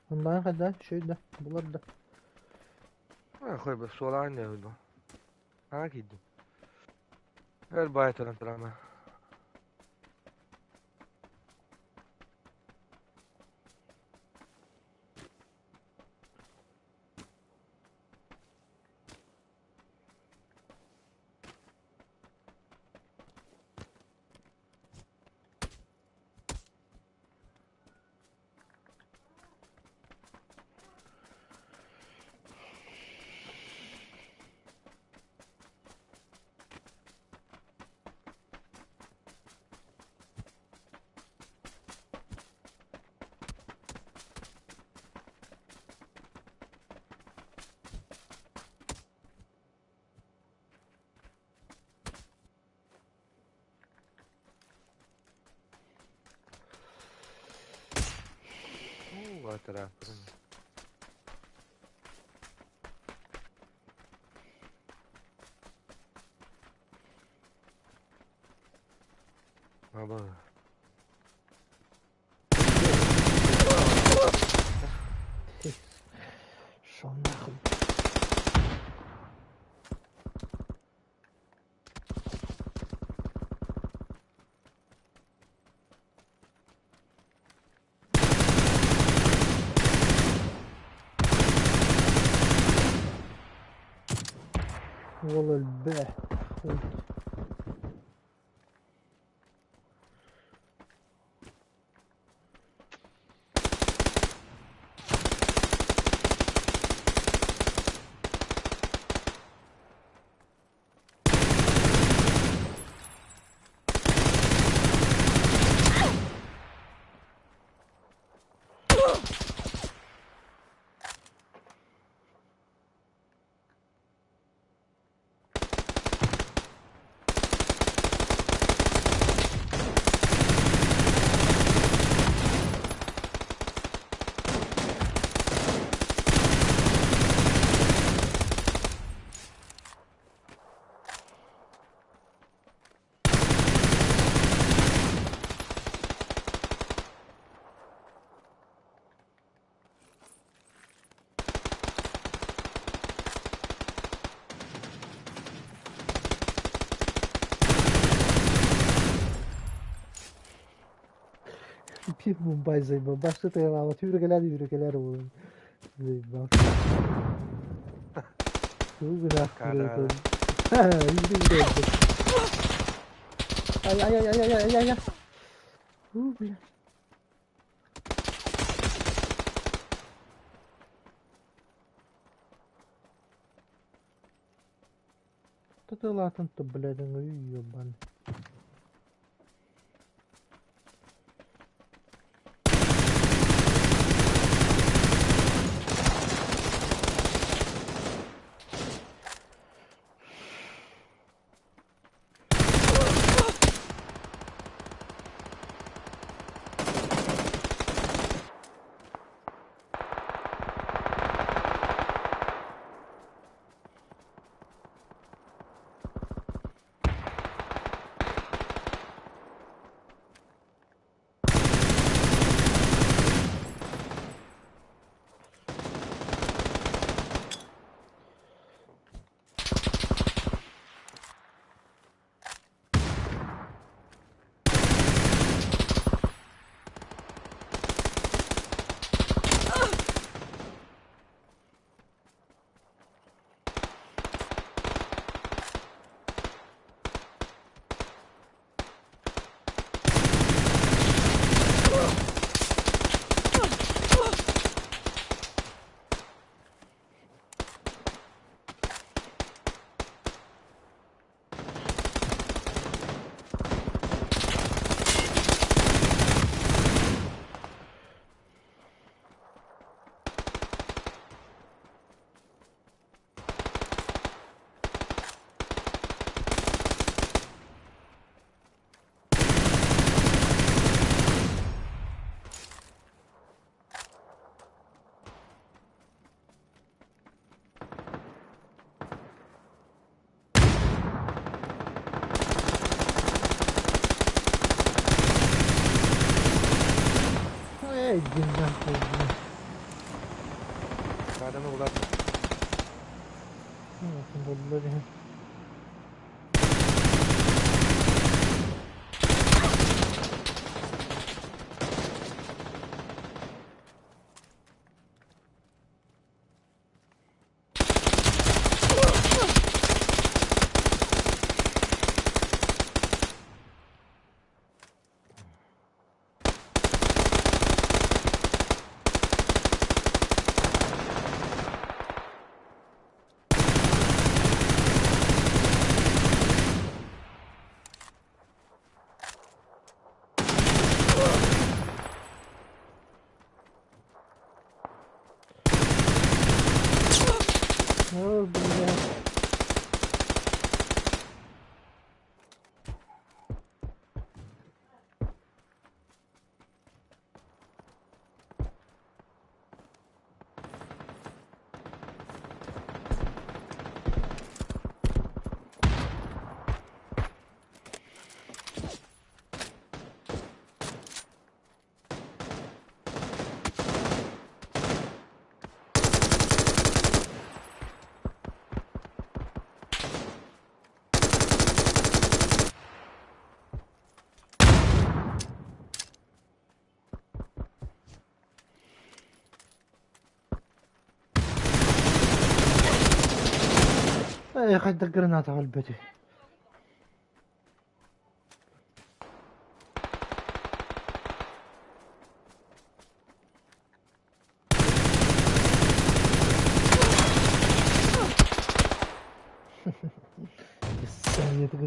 Онлайн хайда, үчүгэй да, булар да. Хой суолаан диэбит бу. Хаҥа киирдим. Өр баай туран турама. Шо нахуй? Уол өлбө. Хуй. Биир Мумбай заебал. Башты тыалаабат үүрүкэлээн үүрүкэлээр уолун. Заебал. Тугу гына Кара. Ай ай ай ай ай ай ай ай. У, бля. Татылаатын то, блядь, ну ебан. Эй, иди нахуй, блядь. Сууллан иһэн. О, бля. Хайдах граната өлбөтүй? Сэмиэтэ.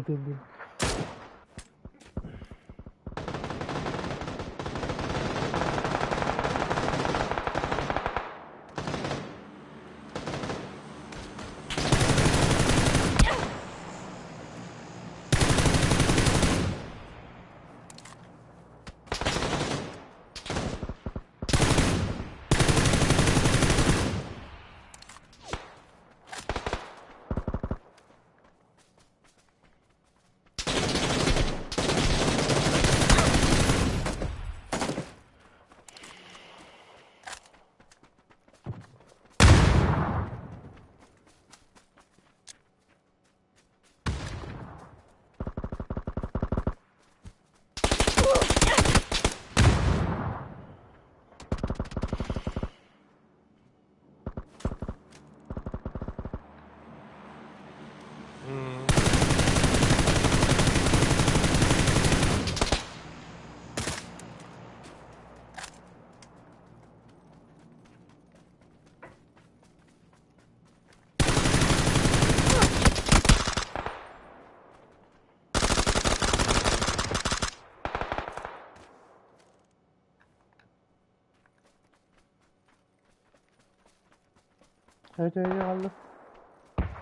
Хайа хаалла?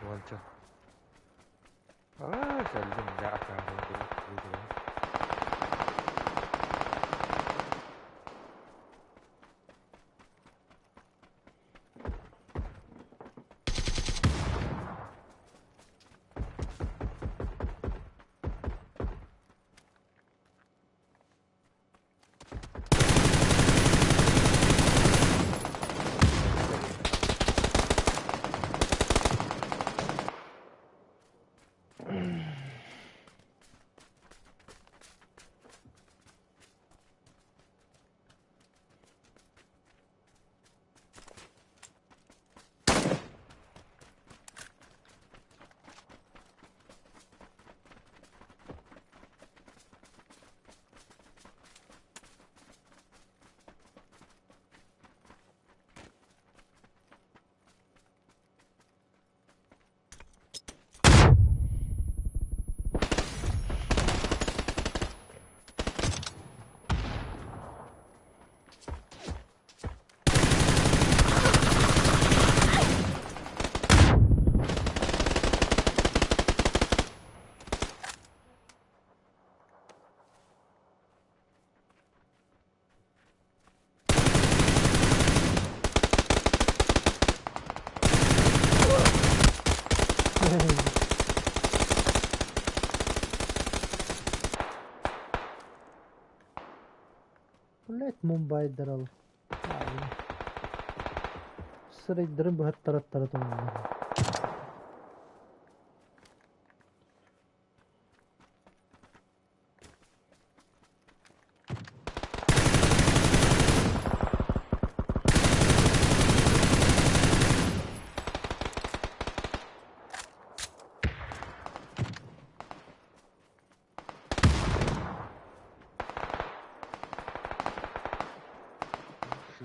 Уонча. Аа, сэллим да атааҕы. Блять, Мумбайдарал. Сырайдарын быһаттараттара тоҥоллор.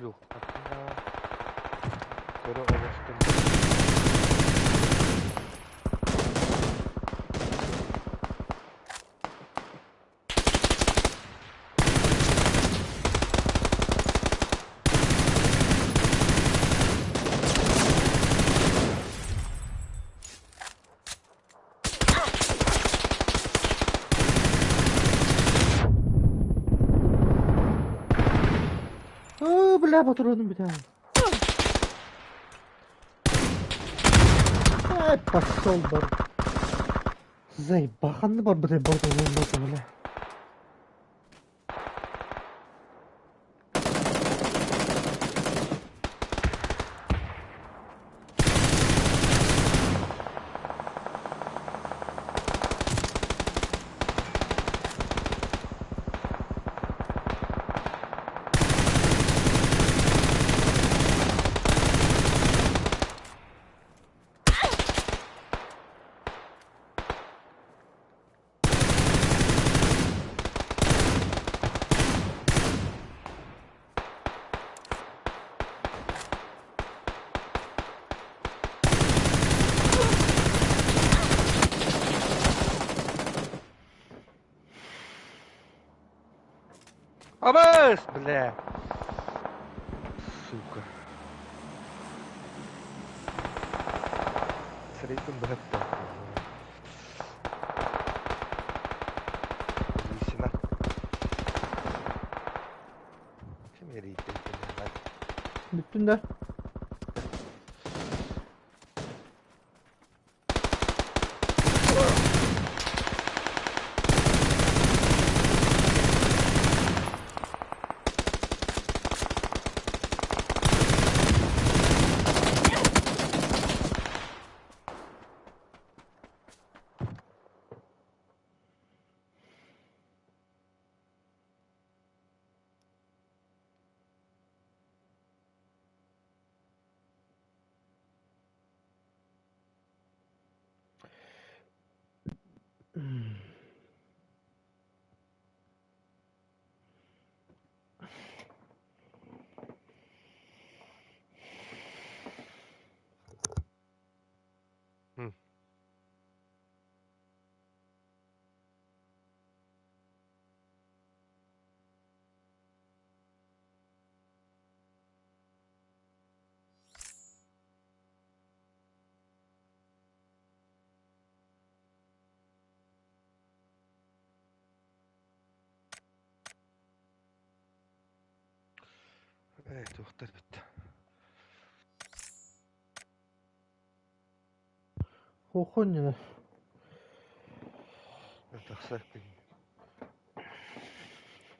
Шлюхтарына көрө оҕустум. Оо, бля, патроным бүтэн. Ай, пошел бар. Заебаханны бар бытай бар бля. Абыс, бля! Сука. Сирэйбин быһытта. Лисина. Ким эрийдин билбэт. Бүттүн да? Ээ, туохтар бүттэ. Хохонньуна. Тахсар күн.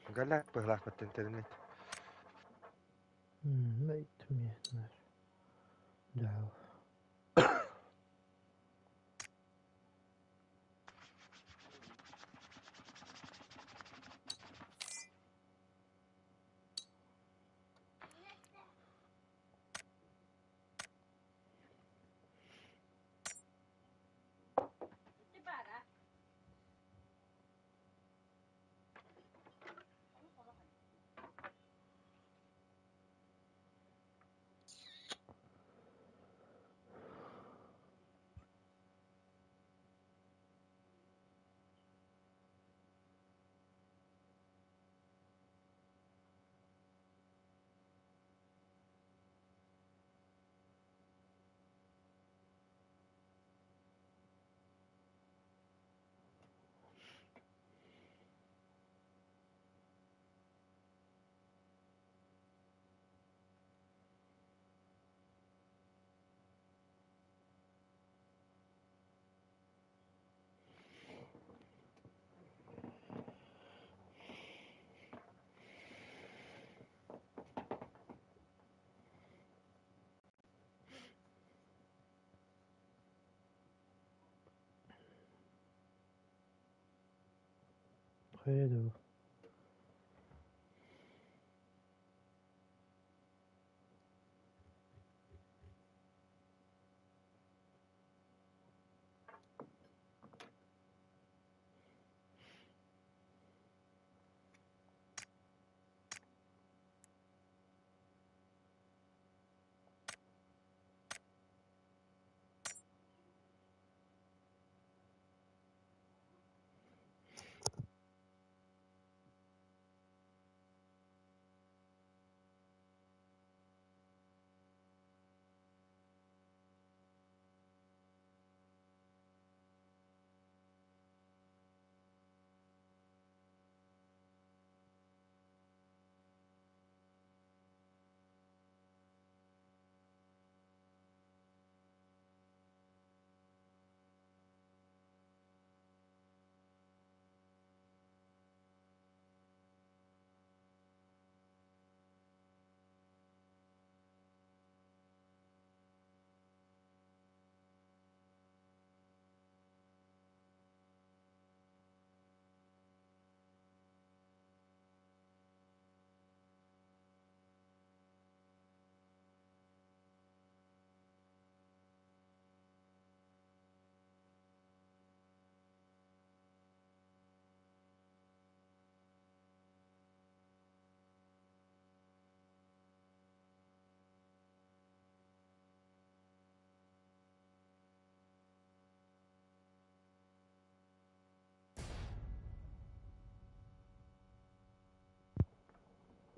Галак быһылаахпыт интернет. Дьаһал. Хайа дуу.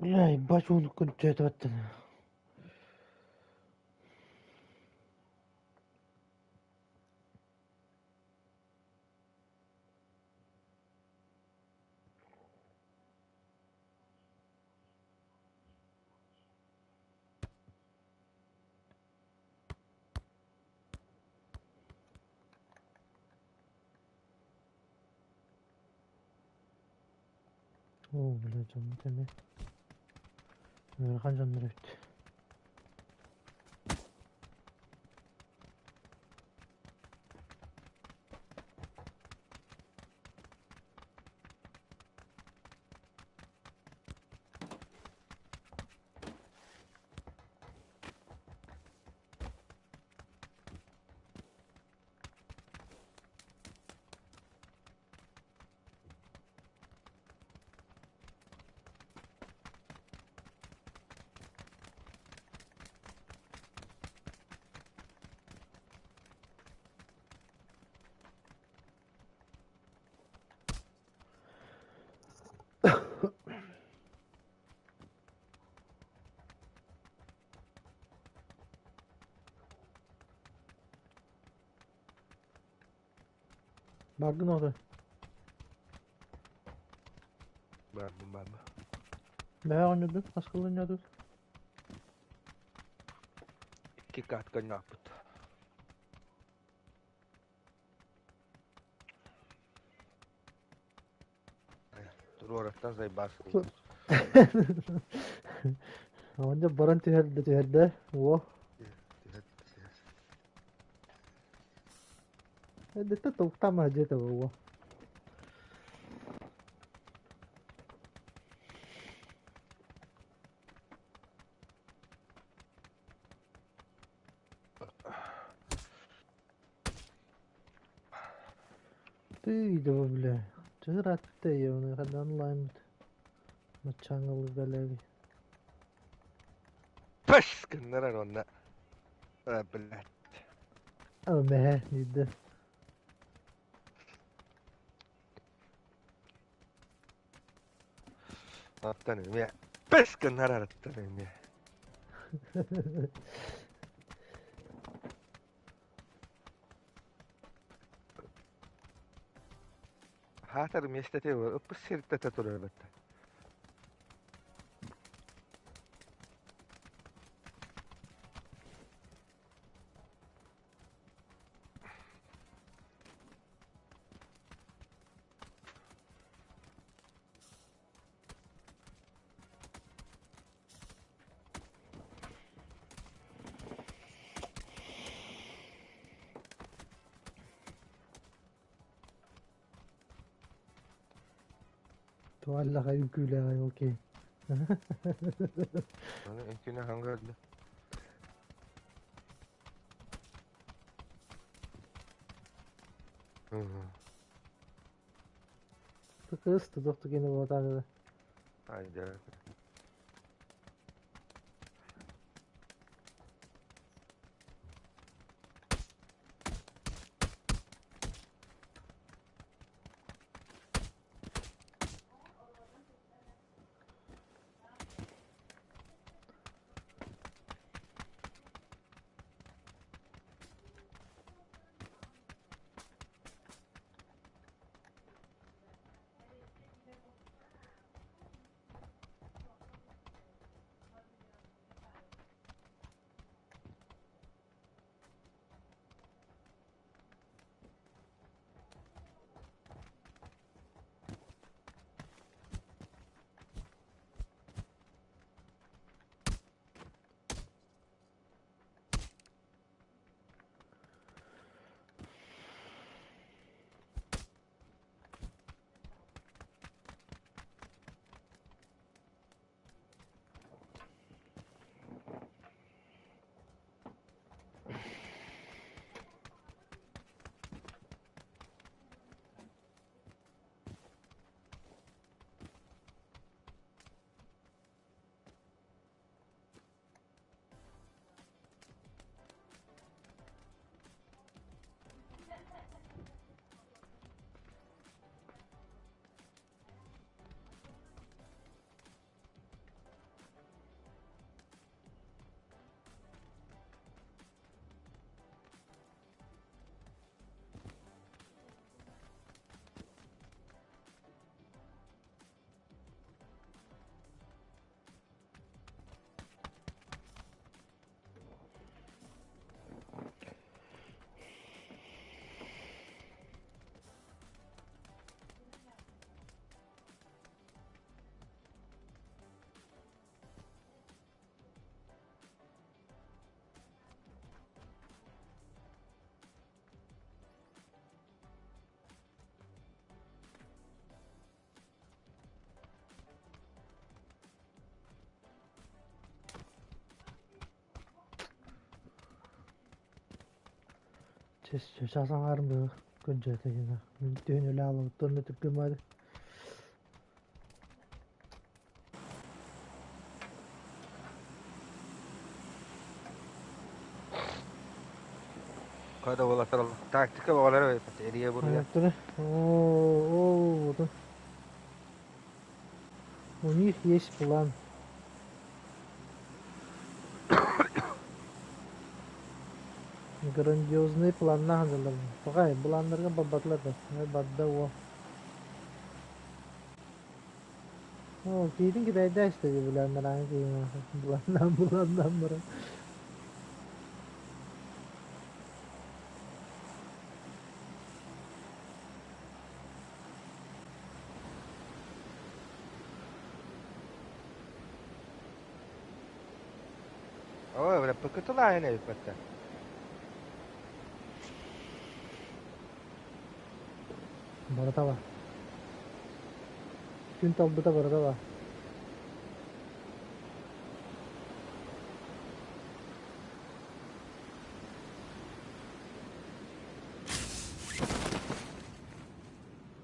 Бля, ебать, он кончает. Оо, бля, дьоммут эмиэ ыарахан дьоннор эбит. Бардын оҕо. Бардым бардым. Бэҕэ оонньуурдун, хаскылы оонньоотун. Икки катка оонньооппут. Туруораттан сайбаас Оонньо баран түһэрдэ түһэрдэ. Уо. Эрдэттэн тобуктаама дьиэтэ уо. Ты да бля. Чыратты оны хадан лаймыт. Мачаңыл галеви. Пэс гыннарар онно. Блядь. Мэ диде. Аттан эмиэ. Пэс гыннарар аттан эмиэ. Хаатар миэстэтэ ыппыс сиртэтэ турар эбит. Туаллаха үҥкүүлээҕэй окей. Аны үҥкүүнү хаҥа көрдө. Кыс тутух түгени буотааны. Айда. Сейчас аҥаарым көрдөөтө гына. Мин түһүн үлэ аалабыттан да түргэн Када буолаттар тактика оҕолоро эрийэ буруйа. О, У них есть план. Грандиозный планнаах дьаллар. Пахай, былааннарга барбатылар да. Барда уо. Оо, киһитин китайдаа истэ былааннараан киһи былааннаан былааннаан баран. Ой, бля, пыкытылааһын эбиппэттэр. Барыта бар. Күн талбыта барыта бар.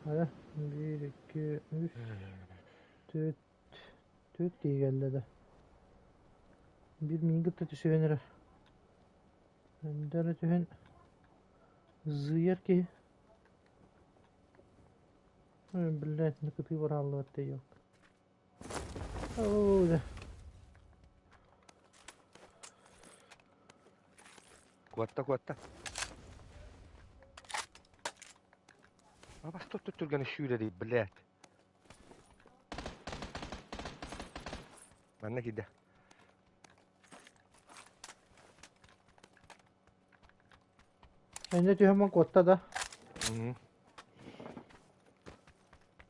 Хайа, биир, икки, үс, түөрт, түөрт киһи кэллэ да. Биир миигин кытта түсүһэн эрэр. Эндэ эрэ түһэн зыйар киһи. Блядь, накытыы барааллыбат да Оо, да. Куотта, куотта. Абас тут түргэн шүүрэрий, блядь. Манна киирдэ. Эннэ түһэн куотта да.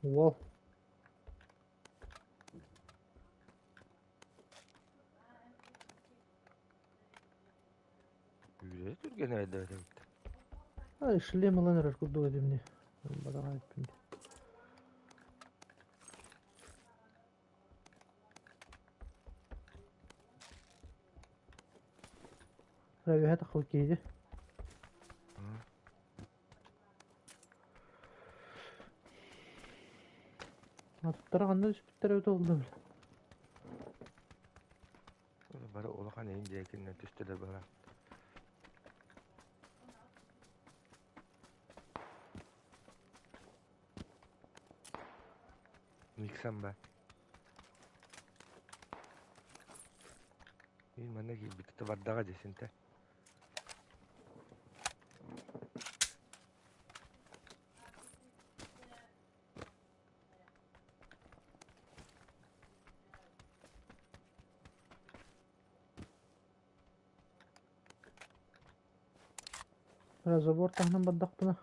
Уол. Үүрэ түргэн эбэдэ эбит. Ай, шлем ылан эрэр курдук этим Бадаҕа эппин. Үөһэ таххыбыт киһи Аттара ханна түспүттэрэ эбитэ буолла били. Бары улахан эйин диэкиннэн түстүлэр бара. Никсан ба. Мин манна киирбитте бардаҕа десинте. Забор таһынан бардахпына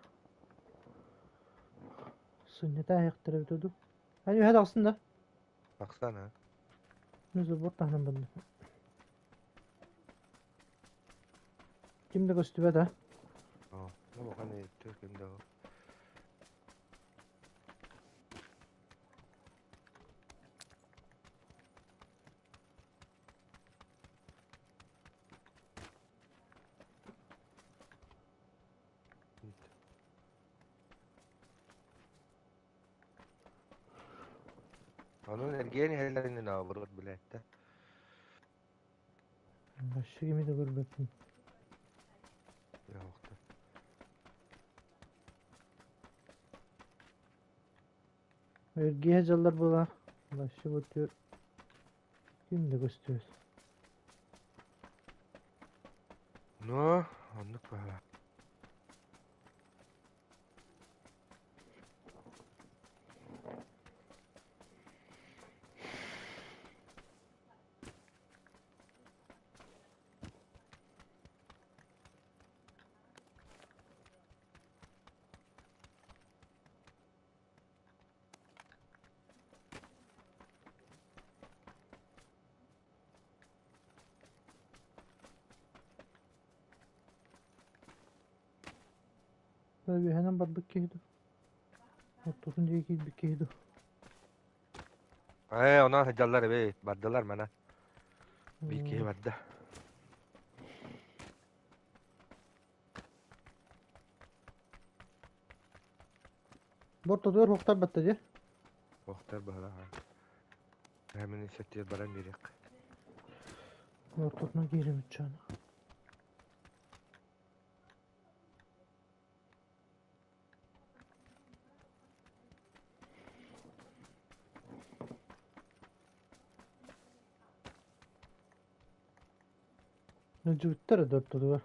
сынньата аһыахтара эбитэ дуу. Ань үһэ тахсын да. Тахсан а. Забор таһынан бардым. Ким да көстүбэт а? Оо, улахан иһиттэр ким да Онон эргиэн иһэллэринэн аабырыт билээттэ. Вообще кими да көрбөппүн. Эргиэ дьаллар буолар. Вообще вот ким да көстүбэт. Ну, оннук баһа. Үөһэнэн барбыт киһи дуу? Оттотун диэки киирбит киһи дуу? Ээ, онон сылдьаллар эбит, бардылар мана. Биир киһи барда. Бортотугар уохтарбатта дии. Уохтар быһалаах. Мин сэтиэр баран биэриэх. Ортотунан киирэмит чаана. Мэлдьибиттэр да ортотугар.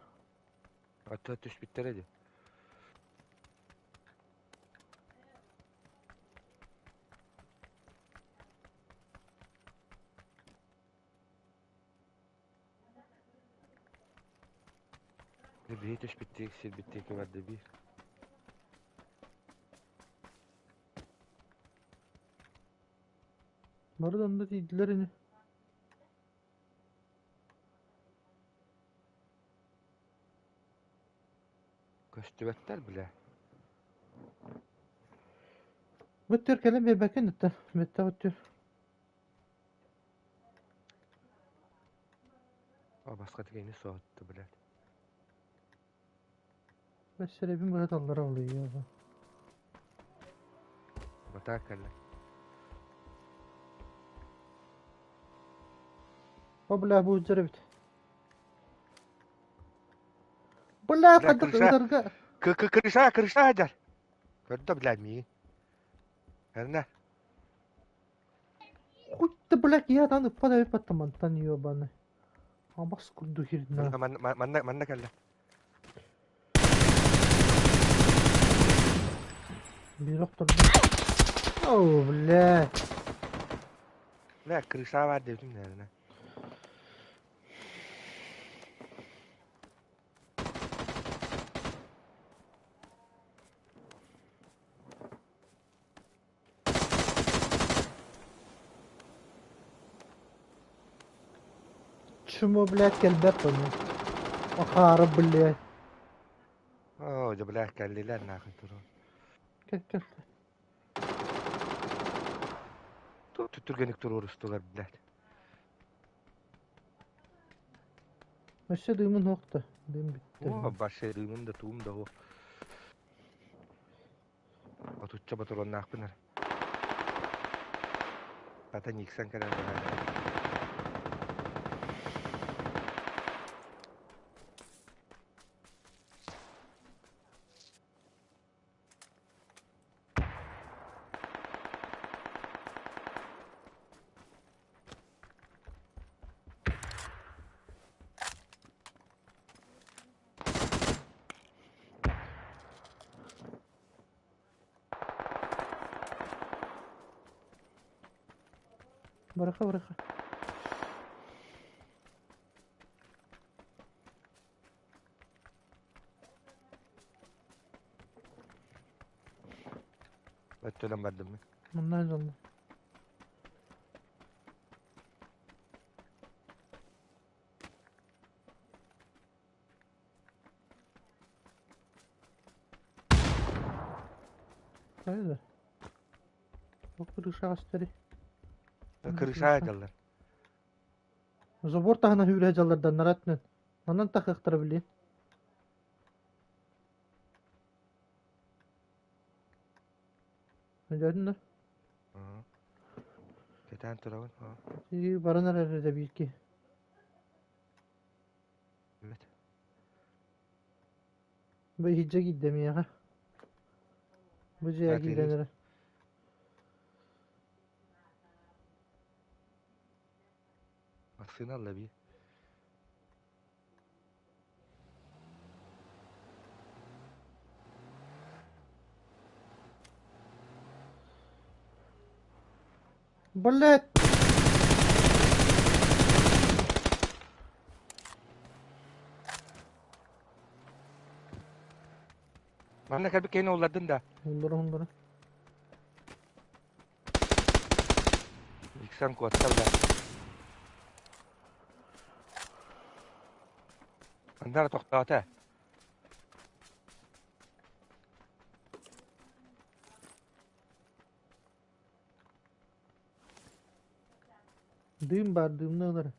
Аттыга түспүттэрэ дии. Биһи түспүттүү сирбиттии кыбарда биир. Бары да онно тиийдилэр ини. Көстүбэттэр бile. Бүттүр кэлэн биэрбэккин ыттар. Бүттэ бүттүр. О, баска тигени соһутtu, блядь. Бэссэрэбин быһа таллара олуйуо. Батаа кэллэ. О, бля, бу ыдьар эбит. Бля, Бля, хайдах крыша, ытарга крыша, крыша сылдьар. Көрдө, бля, миигин. Эрнэ. Хоть ты, блядь, я там ыппат эбит мантан ебаный. Абас курдук херня. Манна, манна, манна кэллэ. Биир охтордум. О, блядь. Бля, крыша бар диэбитим наверное. Чмо, блядь, кэлбэт ону. Ахаары, блядь. Оо, дьэ, бля, кэллилэр нахуй туру. Кэл, кэл. Түргэнник туруорустулар, блядь. Өссө дыымын суох да, дыым бүттэ. О, вообще дыымым да туум да суох. Отучча ботуруоннаахпын эрэ. Хата Никсон кэлэн баран. Быраха, быраха. Өттүнэн бардым мин. Манна дьонно. Хайда? Бу крышаҕа стэри. Крыша дьаллар. Забор таһынан сүүрэ дьалларданнара өттүнэн. Манан тахыахтара билин. Өйдөөтүн да? Кэтээн турабын. Баран эрэр эрэ биир киһи. Evet. Бу иһирдьэ киирдэ миэхэ. Бу дьиэҕэ киирэн эрэр. Массыына ылла бии. Блядь! Манна кэлбит киһини уллардын да. Уллара уллара. Иксэн куотта бля. Андара тохтоото. Дыым баар, дыымна ылар.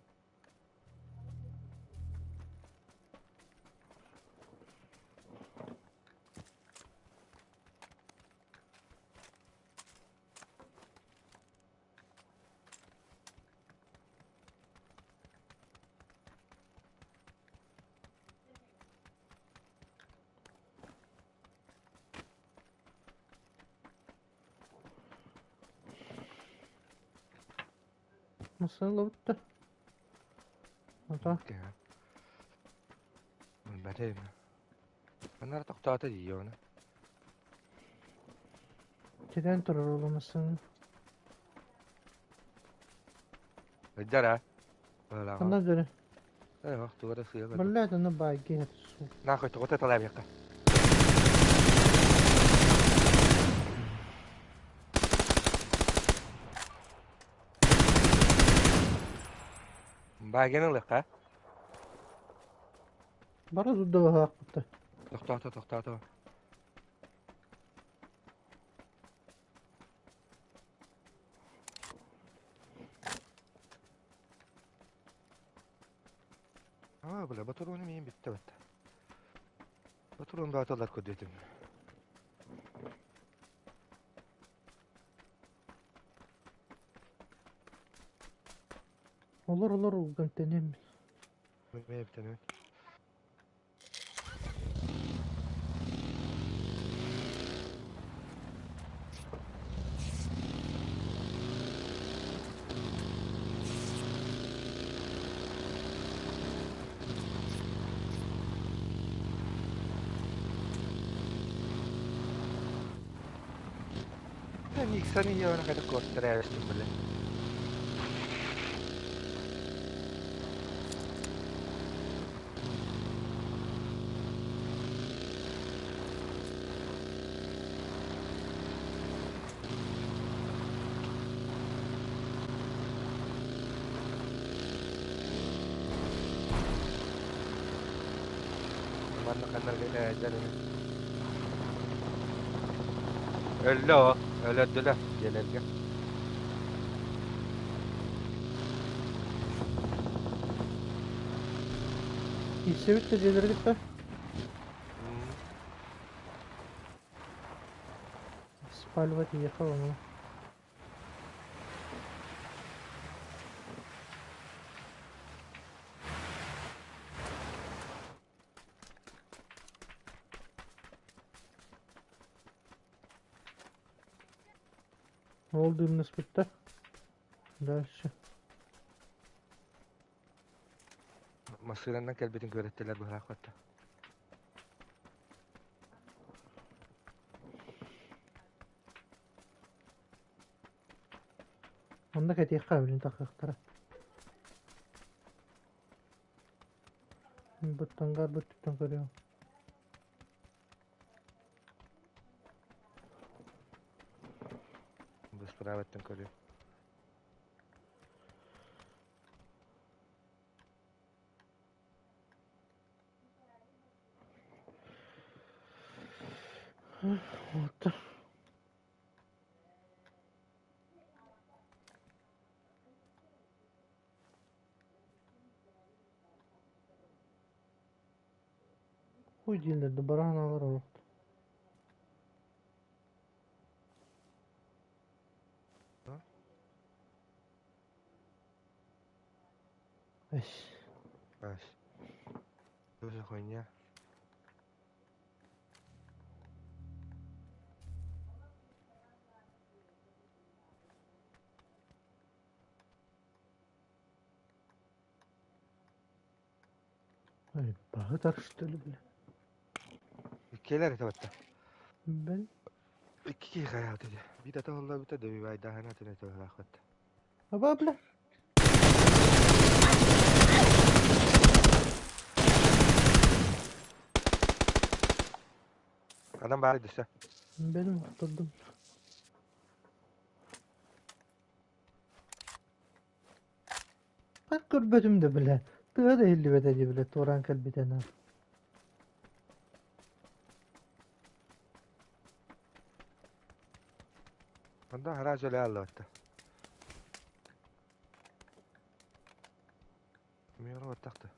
Массыына ылабыт да. Ата. Билбэтим. Манара тохтоото дии оны. Кэтэн турар ол массыына. Ыдьар а. Быһалааҕа. Ханна дөрө? Э, туга да сыа көрдüm. Баллаат онно баайга иһэр суу. Нахуй тоҕо талаабыахха. Баагын ылыахха. Бары турда баһаахпыта. Тохтоото, тохтоото. Аа, бля, батуруону миин бүттэ батта. Батуруон бааталар көрдөтүм. Олор олор улгантэним. Мин Никсоны йоона ката куоттарааыстым бile. Манна ханнарга дьаныны. Өллө о, өлөрдүлэр дьиэлэргэ. Киирсэбит да дьиэлэргит да? Спаливать ехал ону. Ол дымнаспыттар. Дальше. Массыынанан кэлбитин көрөттүлэр быһаах батта. Онно кэтиэххэ билин тахыахтара. Быттангаар быттыттан көрүөм. Быспыраабаттан көрүөм. Вот. Хуй дииллэр да бараан алар олох. Эс. Эс. Что за хуйня? Ай, баһытар что ли, бля? Иккиэлэр этэ батта. Бэл. Икки киһи хайаабыт этэ. Биир ата оллообута добивайдааһына атын этэ быһаахпат. Аба, бля. Адам баар дөссө. Benim oturdum. Bak көрбөтүм да бile. Тыа да иһиллибэтэ дии бile туораан кэлбитэ наар. Онда харааж өлө аллыбатта. Миора баттахта.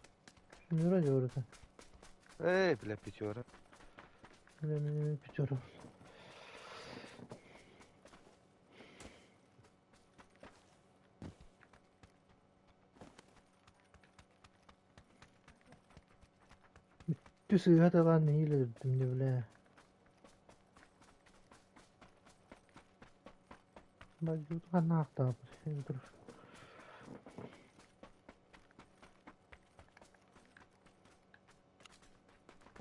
Миора дьорута. Эй, бля, печора. Бля, печора. Бүттү сыыһа талаан нэһиилэ өлөрдүм дьэ бля. Бадьуут ханна аахтаабыт.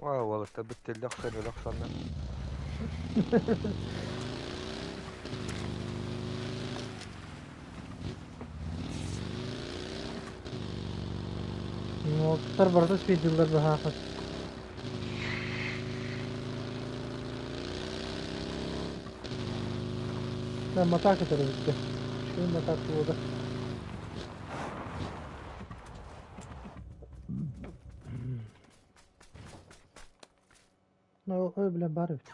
Уолаттарбыт тиллэ охсон өлө охсоннор. Уолаттар барыта спидиллэр быһаахыт. Да, матаак өтөрөбүттэ. Үчүгэй матаак буолуо. Ой, бля, бар эбит.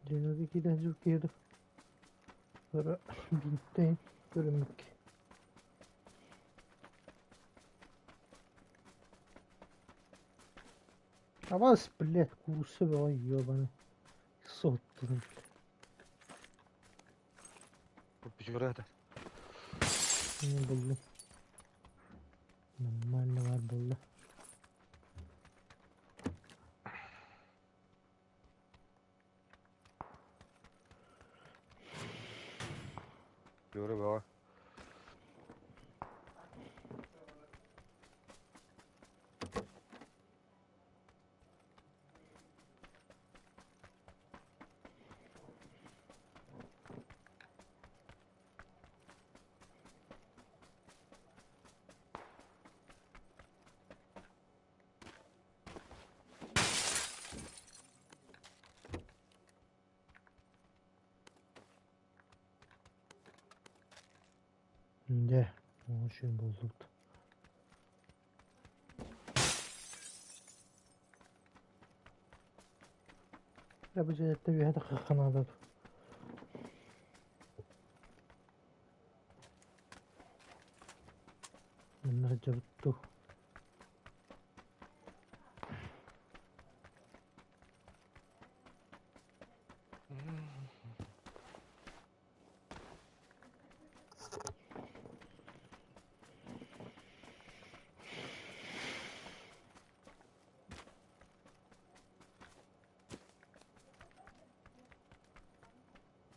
Дьиҥэ киирэн дьүккүйэри бииртэн көрүммүк. Абас, блядь, куурусса бөҕө ёбаный. Соттурум. Печора Не буллум. Нормально бар буолла. Печора бөҕө. Дьэ, очень буолбут. Дьэ, бу дьиэттэн үөһэ тахсыахха наада дуо? Манна сылдьабыт дуу?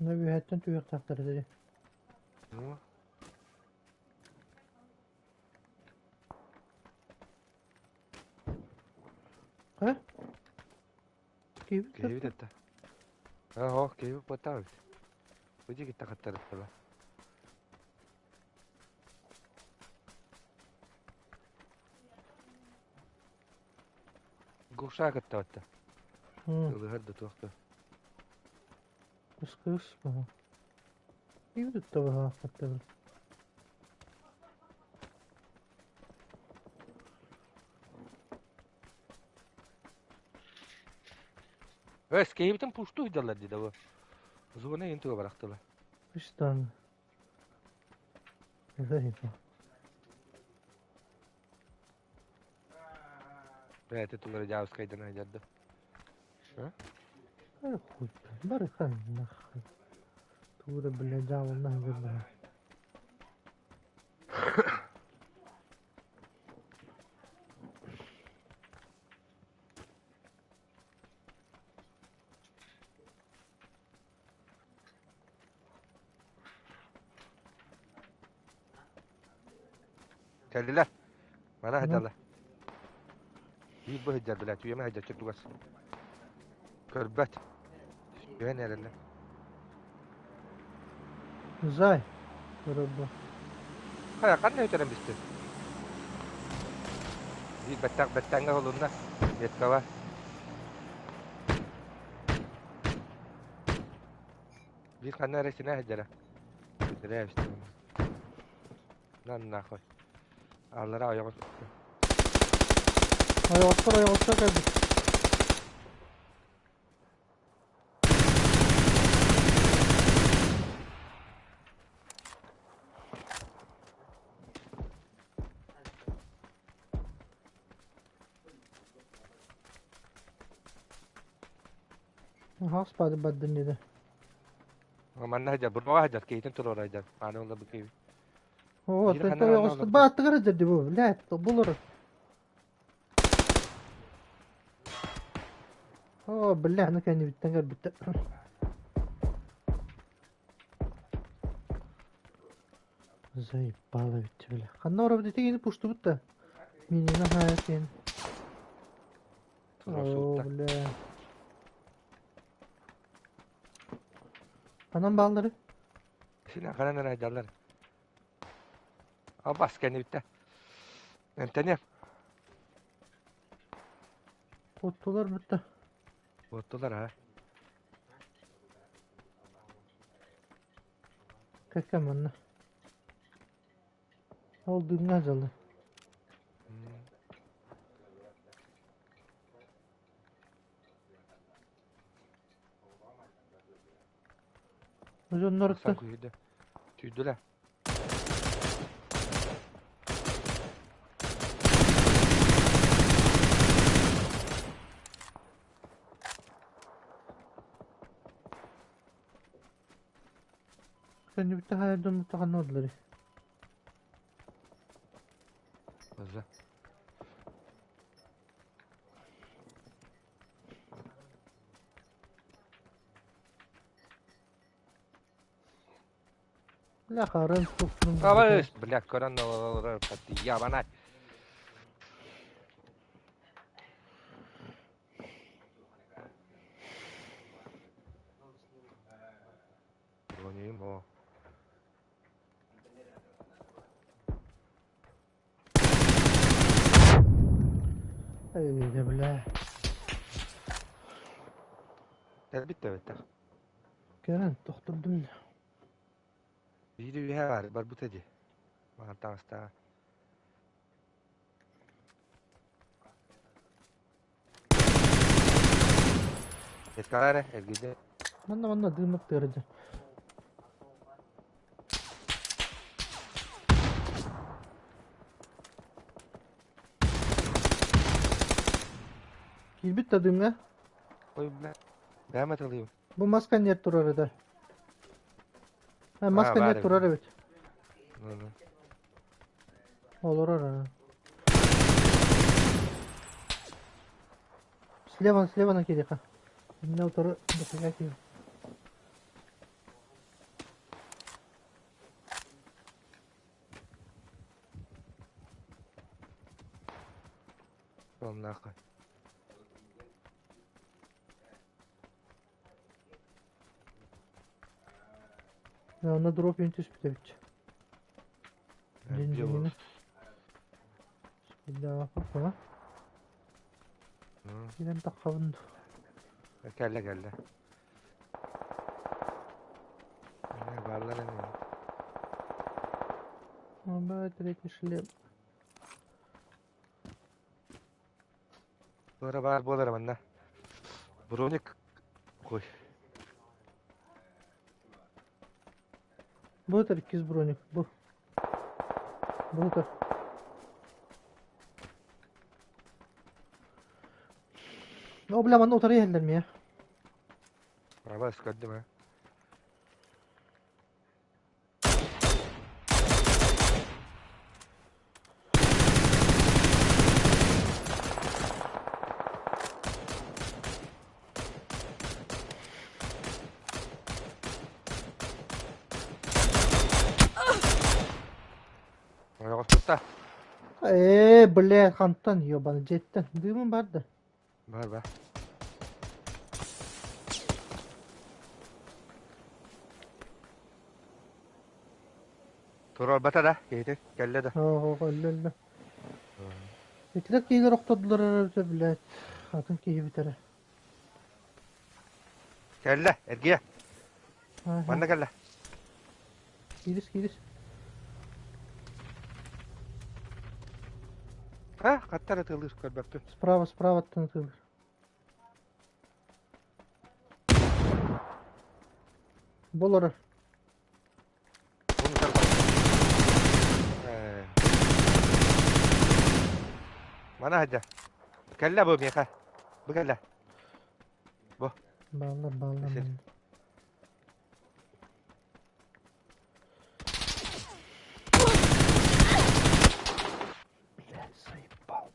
Мына үөһэттэн түһүөхтээхтэр этэ. Ну, А? Киһибит киһибит этэ. Оһо, киһибит буотаабыт. Бу дьиэ кытта хаттарыттыла. Гуша кыттабатта. Ылыһар да туох да. Кыс-кыс баҕа. Киһибит табаһаахтар. Өс, киһибитин пуштуу сылдьаллар дии да бу. Зона иһин туга барахтыла. Үстан. Бэйэтэ тугу эрэ дьаабыскайдан сылдьар да. Ай хуй, бары хан нахуй. Тугу да бля дьаабылна сылдьар. Кэллилэр. Мана сылдьаллар. Биир бу сылдьар, блядь, үйэмэ сылдьар чурдугас. Көрбөт. Түһэн эрэллэр. Зай. Көрөбү. Хайа, ханна өтөрөн бистин? Биир бэттэх бэттээҥҥэ холунна. Меткаҕа. Биир ханна эрэ синэ сылдьара. Бэтэрээ эбистим. На нахуй. Аллара ойоҕос. Ойоҕостор ойоҕостор кэлбит. Хаос бардын диде. Манна сылдьар, бурмаҕа сылдьар, киһитин туруора сылдьар. Ааны ылла бу киһи. О, Биир ханна ханна олордо. Бааттыгар сылдьар дии бу, блядь, булар. О, бля, аны кэннибиттэн көрбүттэр. Заебало ведь, бля. Ханна оробут ити пуштубут да. Минина хаятын. О, бля. Ханан бааллары? Синэ ханан эрэ дьаллар. Абас кэннибиттэ. Эмтэниэм. Куоттулар бутта. Куоттулар а. Кэккэ манна. Ол дыҥҥа дьалы. Дьонноруттан Күйдэ. Түйдүлэ. Кэннибиттэ хаайдым тахан ордулары. Хызы. Бля, харын тупнум. Абыс, бля, көрөн олорор ябанай. Бронюм, о. Эй, бля. Кэлбит да эбиттэр. Кэлэн тохтордум. Биири үөһэ баар барбыта дии. Маҥан таҥастааҕа. Эскалара эрэ эргийдэ. Манна манна дыыммыт тыарыдьа. Киирбит да дыымҥа. Ой, бля. Бэйэм атылыыбын. Бу мас коньяк турар этэ. Мас А, коньяк баар турар эбит. эбит. Олорор ана. Слева, слева на кириха. Меня второй дофига киир. Ол нахуй. Онно дроп үн түспүт эбит. Дьиҥ-дьиҥинэ. Спиддаабаппын Киирэн таххабын Кэллэ кэллэ. Бааллар эмиэ. Оба третий шлем. Туора баар буолара манна. Броник. Ой. Бу иккис броник. Бу. Бу О, бля, манна утары иһэллэр миэ. Абас көрдүм ээ. Ойоҕоспутта. Ээ, бля, хантан ёбаны дьиэттэн. Дыымым бар да. Бар бар. Туруорбата да, киһитин кэллэ да. Оо, өллө өллө. Итилэр киһилэр охтордулар эрэ эбитэ, блядь, атын киһибит эрэ. Кэллэ, эргийэ. Ага. Манна кэллэ. Киирис, киирис. Ха, хаттар ытыалыыр көрбөппүн. Справа, справаттан ытыалыыр. Бу олорор. Bunu taraftan. Э. Мана хадьа. Кэллэ бу миэхэ. Бу кэллэ. Бу. Бааллар, бааллар. Сир. Манна. Блядь, заебал.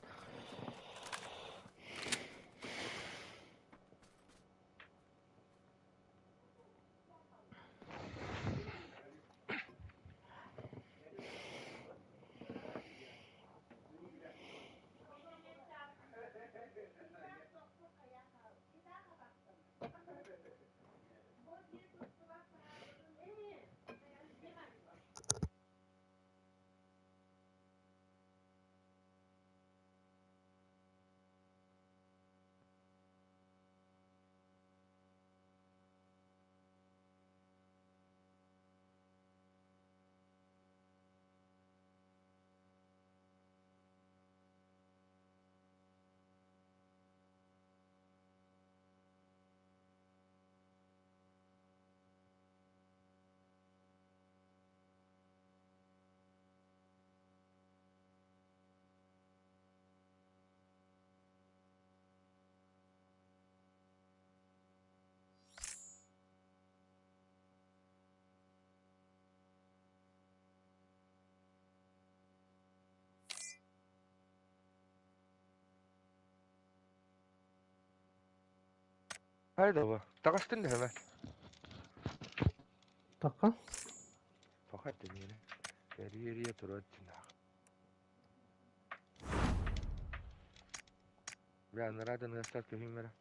Хайда бу. Таҕыстын дэһэмэ. Така. Тоҕо этэ миэнэ. Эрийэ-эрийэ турар дьинаах. Бля, анараа да ныастар көһүүм эрэ.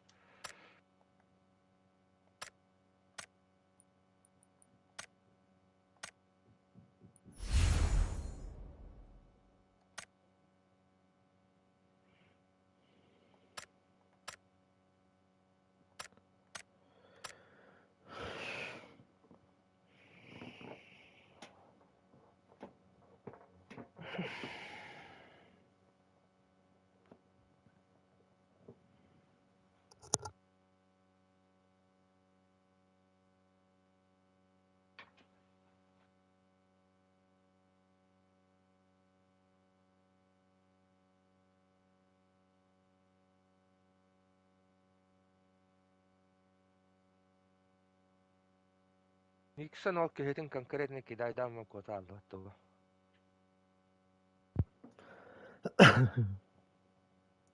Никсон ол киһитин конкретно кидайдаан куота аллыбат тугу.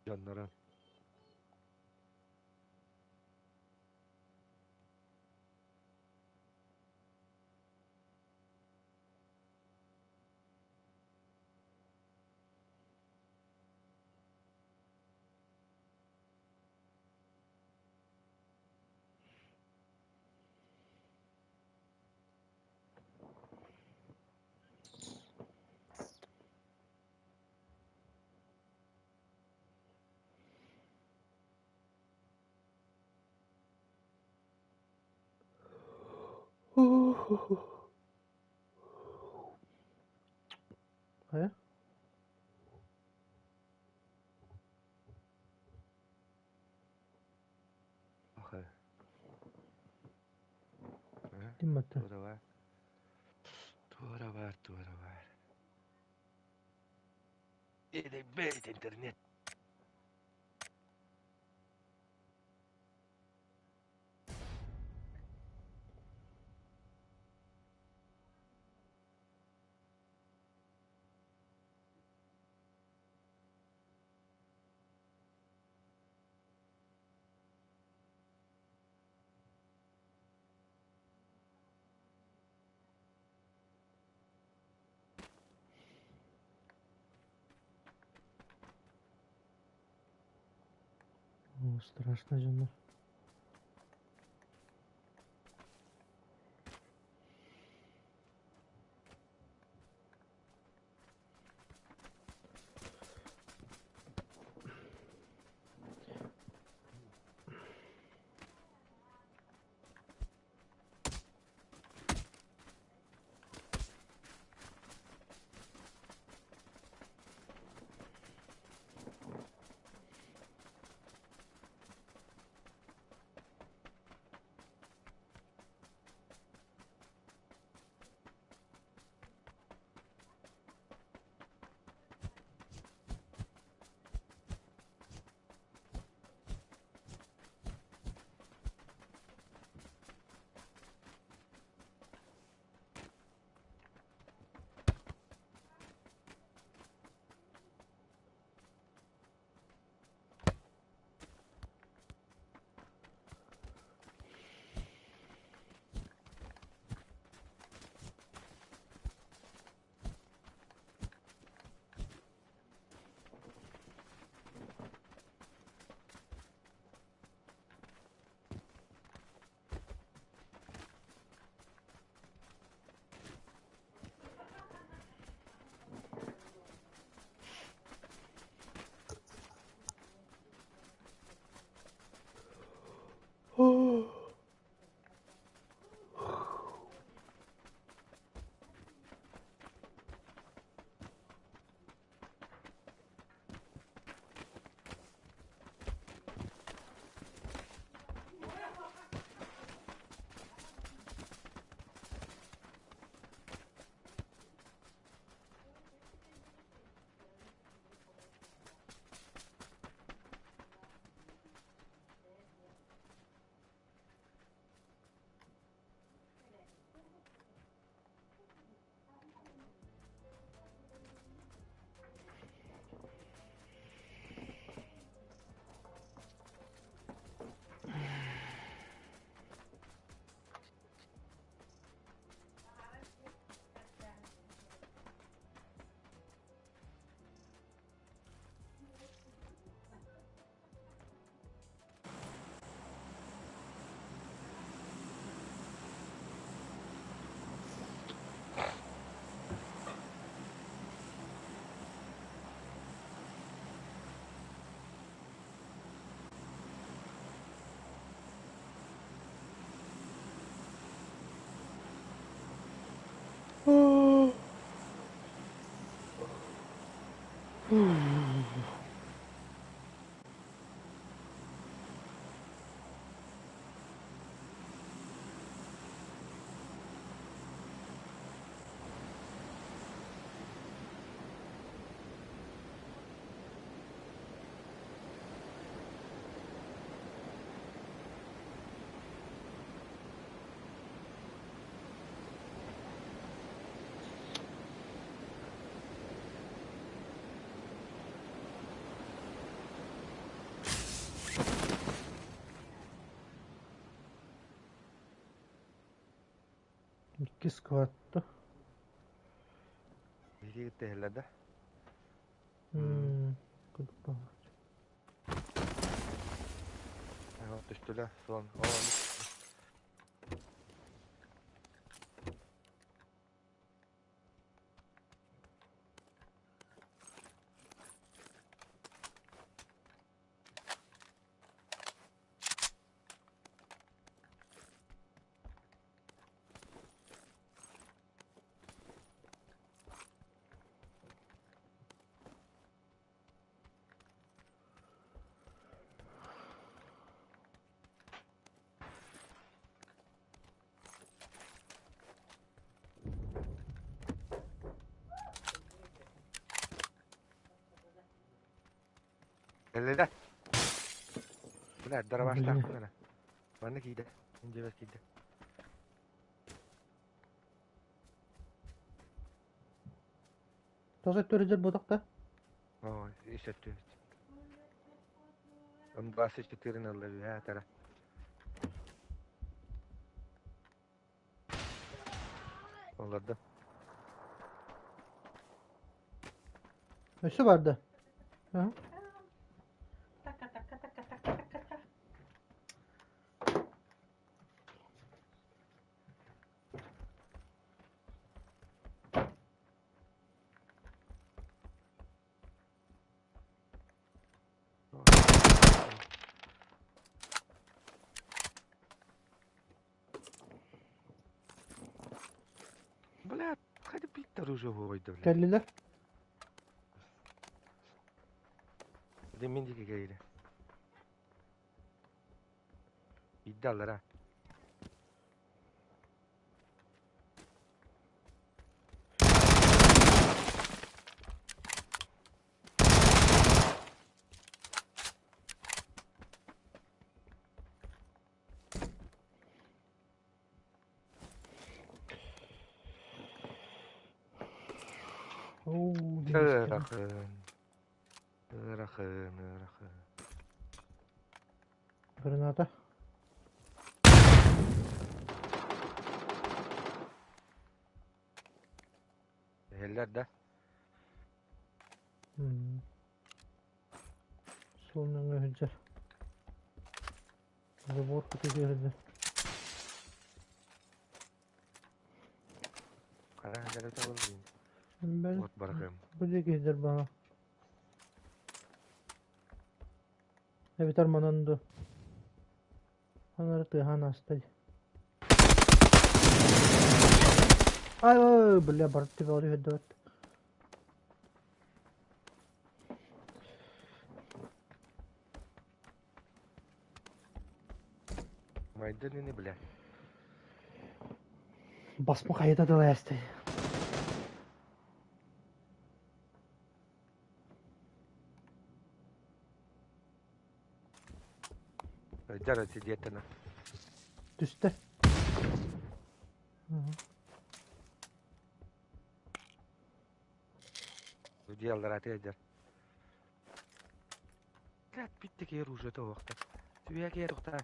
Дьоннорун. Хайа? Окей. Ким баттар? Туора бар. Туора бар, туора бар. Бэйт интернет. О, страшно дьоннор. Икки сквадта. Биһиги кытта иһэллэр да? М, курдук Түстүлэ суон. Оо, Кэллилэр. Бля, дарабаштаахпын эрэ. Манна киирдэ. Мин дьиэбэр киирдэ. Тоҕо өттүрүдэр буотах да? Оо, үс өттүбүт. М24 ылла үһэ тара. Олордум. Өссө бар да? Аха. Бля, хотя Питер уже войду, бля. Кэллилэр. Дэ мин диэки кэллэ. Иддаллара. Оо, Ыарахан. Ыарахан, ыарахан. Граната. Эһэллэр да? Суол нөҥүө сылдьар. Забор кутуйа сылдьар. Хара дьарыта буоллун. Бэл, От барахым. бу диэки сылдьар баҕа. Эбэтэр манан дуу. Анары тыаһаан ааста дии. Ай, ой, бля, барыт түбэҕэ түһэрдибэт. Майдан ини бля. Басма хайыта тыл ээстэй. Дьара сидиэтэнэ. Түстэ. Дьиаллара тыадьар. Блядь, битте киэр уже тоҕохта. Түбэ киэр тухта.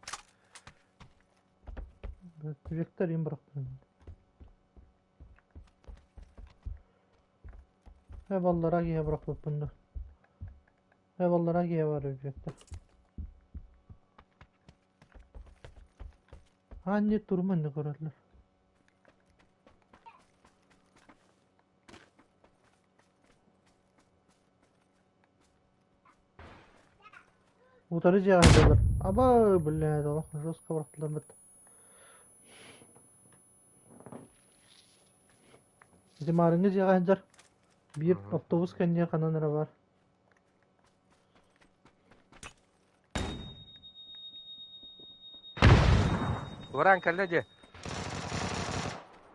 Вектор им бырахтым. Э баллара киһи бырахпыппын да. Э баллара киһи бар Вектор. Анне турман көрөллөр. Утары дьиэҕэ сылдьаллар. Аба, блядь, олох жестко бырахтылар Ити маарыҥҥы дьиэҕэ сылдьар. Биир автобус кэннигэ ханан эрэ баар. Туораан кэллэ дии.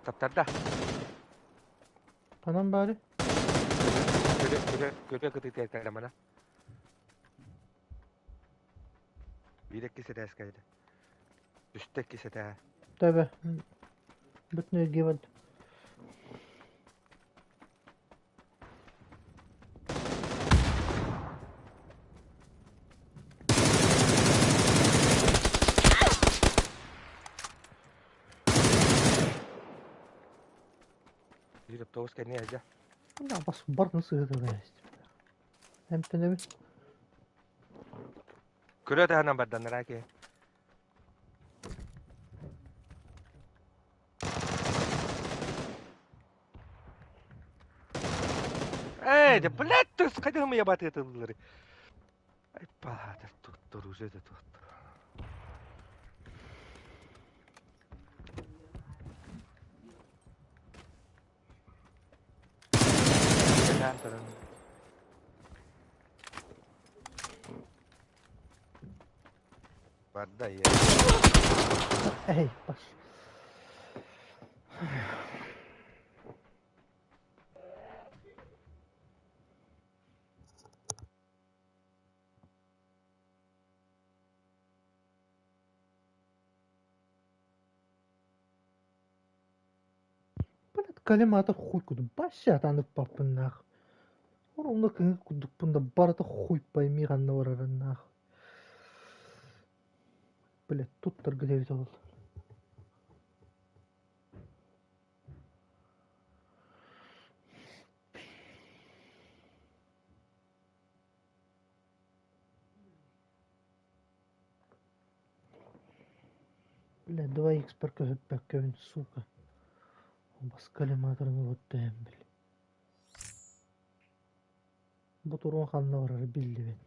Таптарда. Ханан баары? Көрө, көрө, көрө кытыытыгар кэллэ мана. Биир икки сэтээс кэллэ. Үстэ икки сэтээ. Төбө. Бүтүн эргийбэт. Биир автобус кэнниэ сылдьа. Бас бардын сыһыта Эмтэнэбин. Көрө таһынан барданнара киһи. Эй, да блядь, ты сходил я баты это Ай, паатар туттар уже да туттар. Барда я. Эй, паш. Блядь, коллиматор хуй курдук баша атанып баппын нах. Оруна кыһын курдукпун да барыта хуй пойми ханна барарын нах. Блядь, туттарга эбит ол. Бля, 2х көһүппэккэбин, сука. Бас коллиматорын ылыттаһан били. Бу туруон ханна барара биллибэт.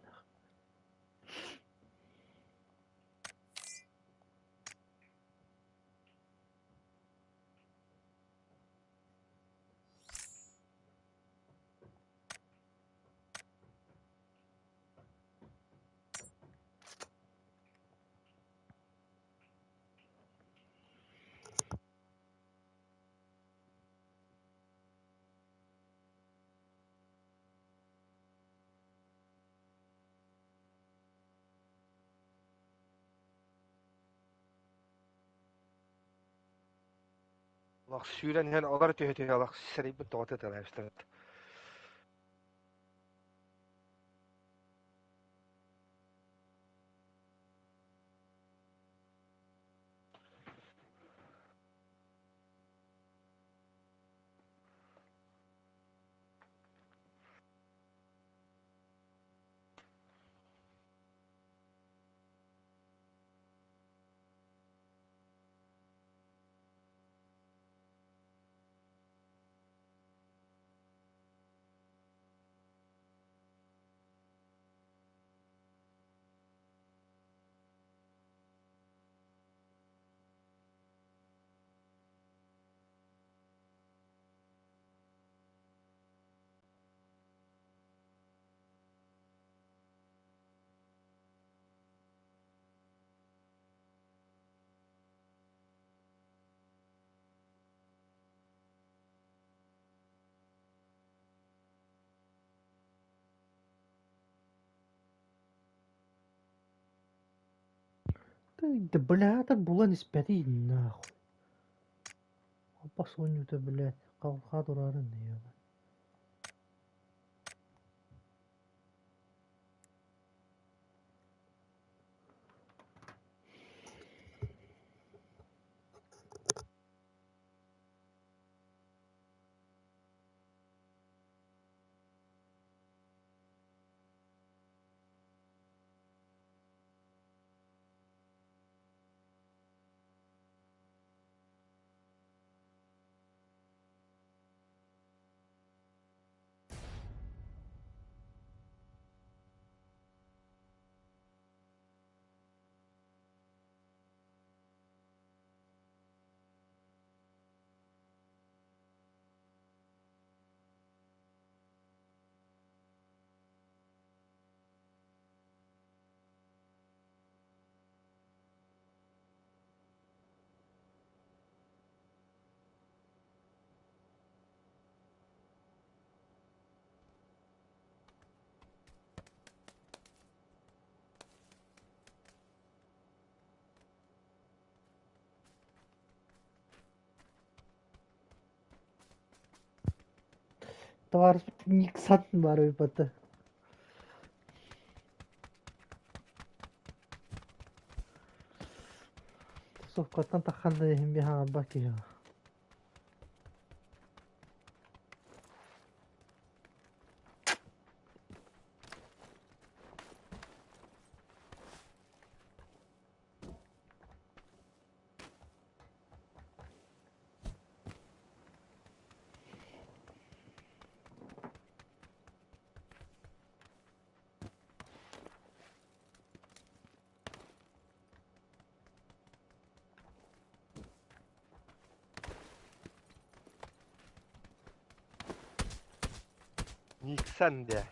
Олох сүүрэн иһэн олор түһэ-түһэ олох сэрэйбит тоҕо тыталаабыстар. Да бля, так булан испэти нахуй. Опас оонньуута, блядь, халҕаа турарын ёба. Товарищ Никсон баар эбит. Тусовкаттан таххан да иһин биһаҥарбат киһи. Никсон дэ.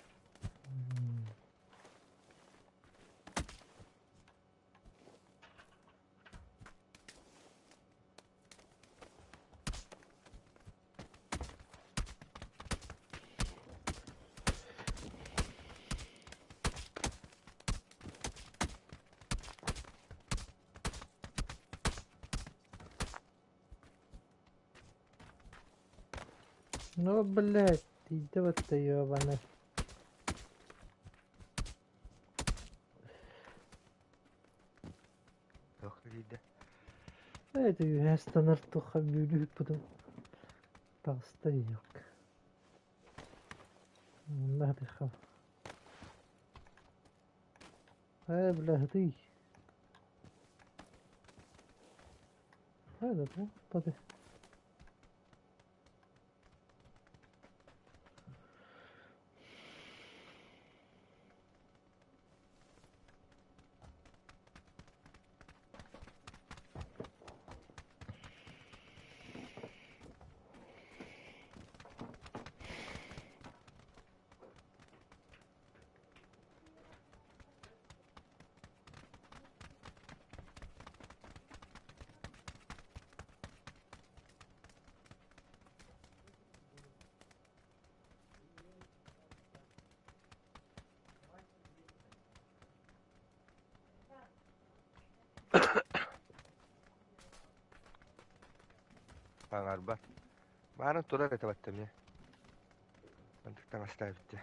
Ну, блядь, иди вот ты ебаный. Туох диидэ. Это үһэ станар туха бүлүүт таҕыста диэк. Онно хатыха. Э, бля, хатый. Хайда бу пады. Хаҥарбат. Баарын турар этэ баттам эмиэ. Мантык таҥастаабыт дии.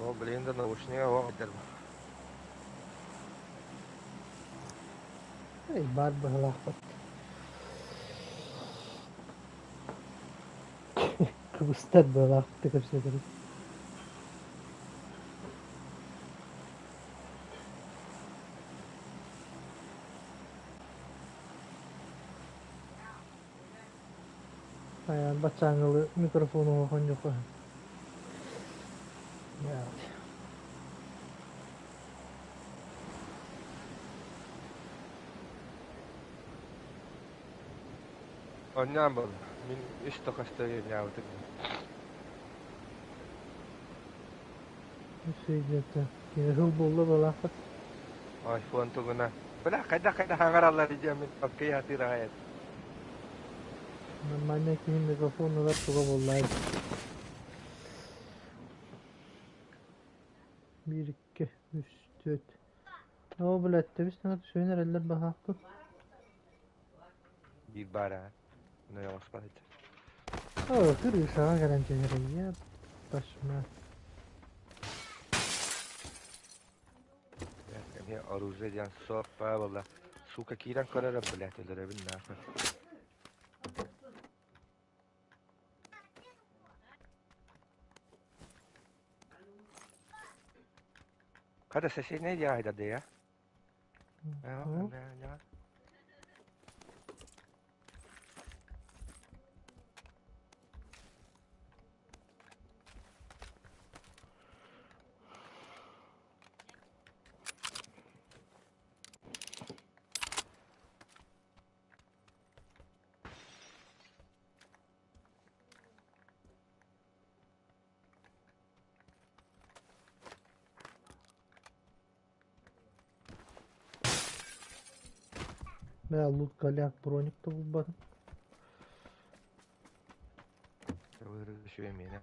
О, блин, да наушнига о, Эй, баар быһалаахпыт. Кыбыстар быһалаахпыт кэпсэтэрин. Хайаан баччааҥҥылы микрофону оҥоһонньуха. Онньоон буолла. Мин үс да көстө ньаабытым. Үсүйдэтэ. Кини сыл буолла балаахпыт. Айфон тугуна. Бля, хайдах-хайдах хаҥараллар диэммин окей хатыыр аҕай. Нормальный киһи микрофон ылар туга буолла. Биир, икки, үс, түөрт. Оо, блядь, тэбис таҥара сүөн эрэллэр баһаахпыт. Биир баар аа. Нойоҕоспот этэ. Оо, кырыысаҕа кэлэн түһэрийэ ташма. Эмиэ оружие диэн суох баа буолла. Сука киирэн көрөрө, блядь, өлөрөбүн нахуй. Хата соседняя дьаһайда я. Бля, лут голяк, броник да булбатым. Үчүгэй миэнэ.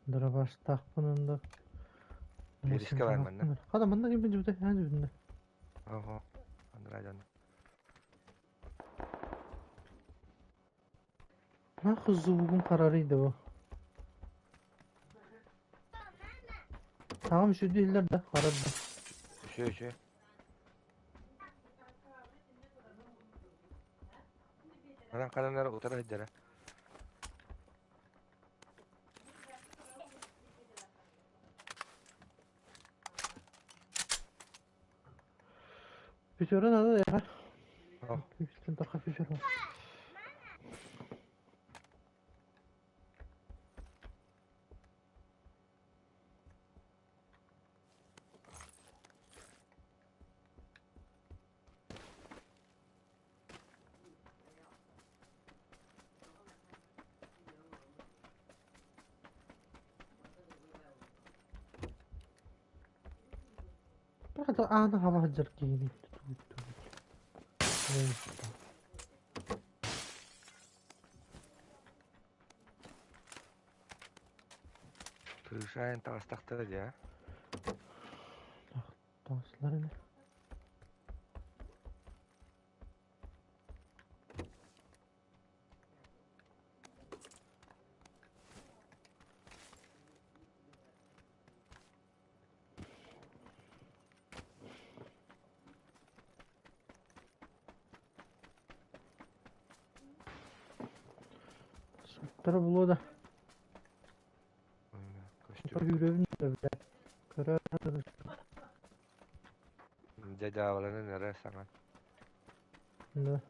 Дробаштаахпын онно. Бириискэ бар манна. Хата манна ким билбитэ, эн билбитэ. Ого, Андрей дьоно. Нахуй звугун харарый да бу. Саҥам үчүгэй иһиллэр да, харар да. Үчүгэй, үчүгэй. Манан ханан эрэ утары сылдьара. Пятеро надо, я. О. Таха пятеро. Правда, аана хаба сылдьар киһини Крышайын таҕыстахтара дии, а? Таҕыстылар ини. Суттара булуо да. Көстүбэт. Үүрөбүн да блядь. Көрө Дьэ дьаабыланан эрэ саҥа. Да.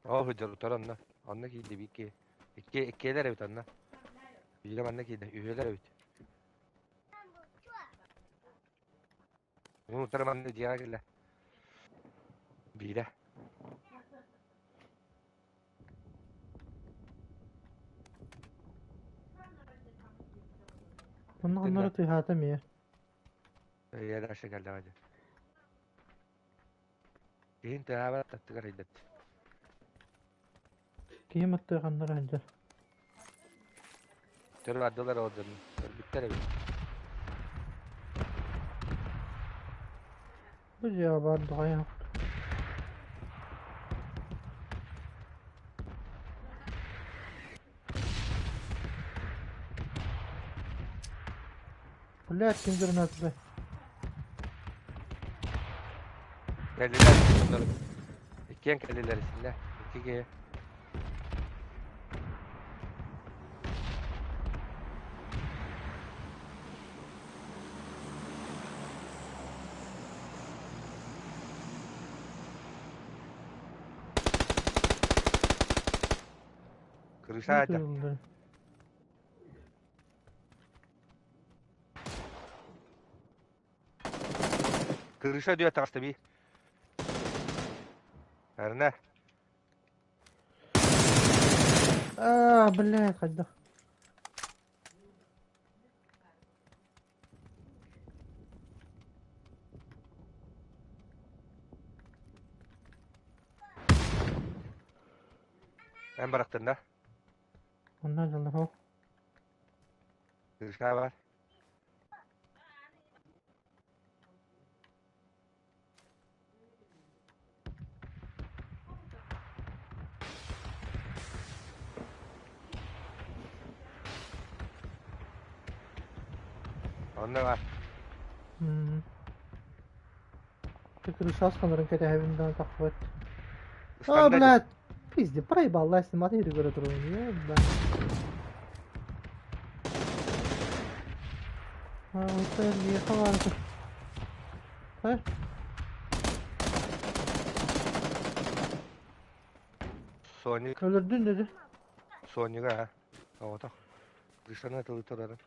Ол сылдьар утары онно. Онно киирдэ биир киһи. Икки иккиэлэр эбит онно. Биирэ манна киирдэ, үһүөлэр эбит. Уун утары манна дьиэҕэ кэллэ. Биирэ. Онно оннору тыаһаата эмиэ. Ийэ дальше кэллэҕэ дии. Киһин тыаһаабат аттыгар ыйдат. Киһим аттыгар ханна сылдьар? Төрү бардылар ол дьону. Көрбүттэр эбит. Бу дьиэҕэ баар дуҕайа. Блядь, ким гранату Кэллилэр дьоннор. Иккиэн кэллилэр исиннэ. Икки киһи. Крыша ата. Крыша диye таҕыста бии. Эрнэ. Аа, блядь, хайдах. Эн барахтын да? Онно дьаллаһо. Крыша бар. Онно бар. Крышас ханарын кэтэһэбин да тахпат. А, блядь! Пизде, проебал, ластин, матери көрө турабын. Ебать. А, вот это ехала. А? Соник. Өлөрдүн dedi. Сонига, ha. Оҕотох. Крышаны атылыы турарын.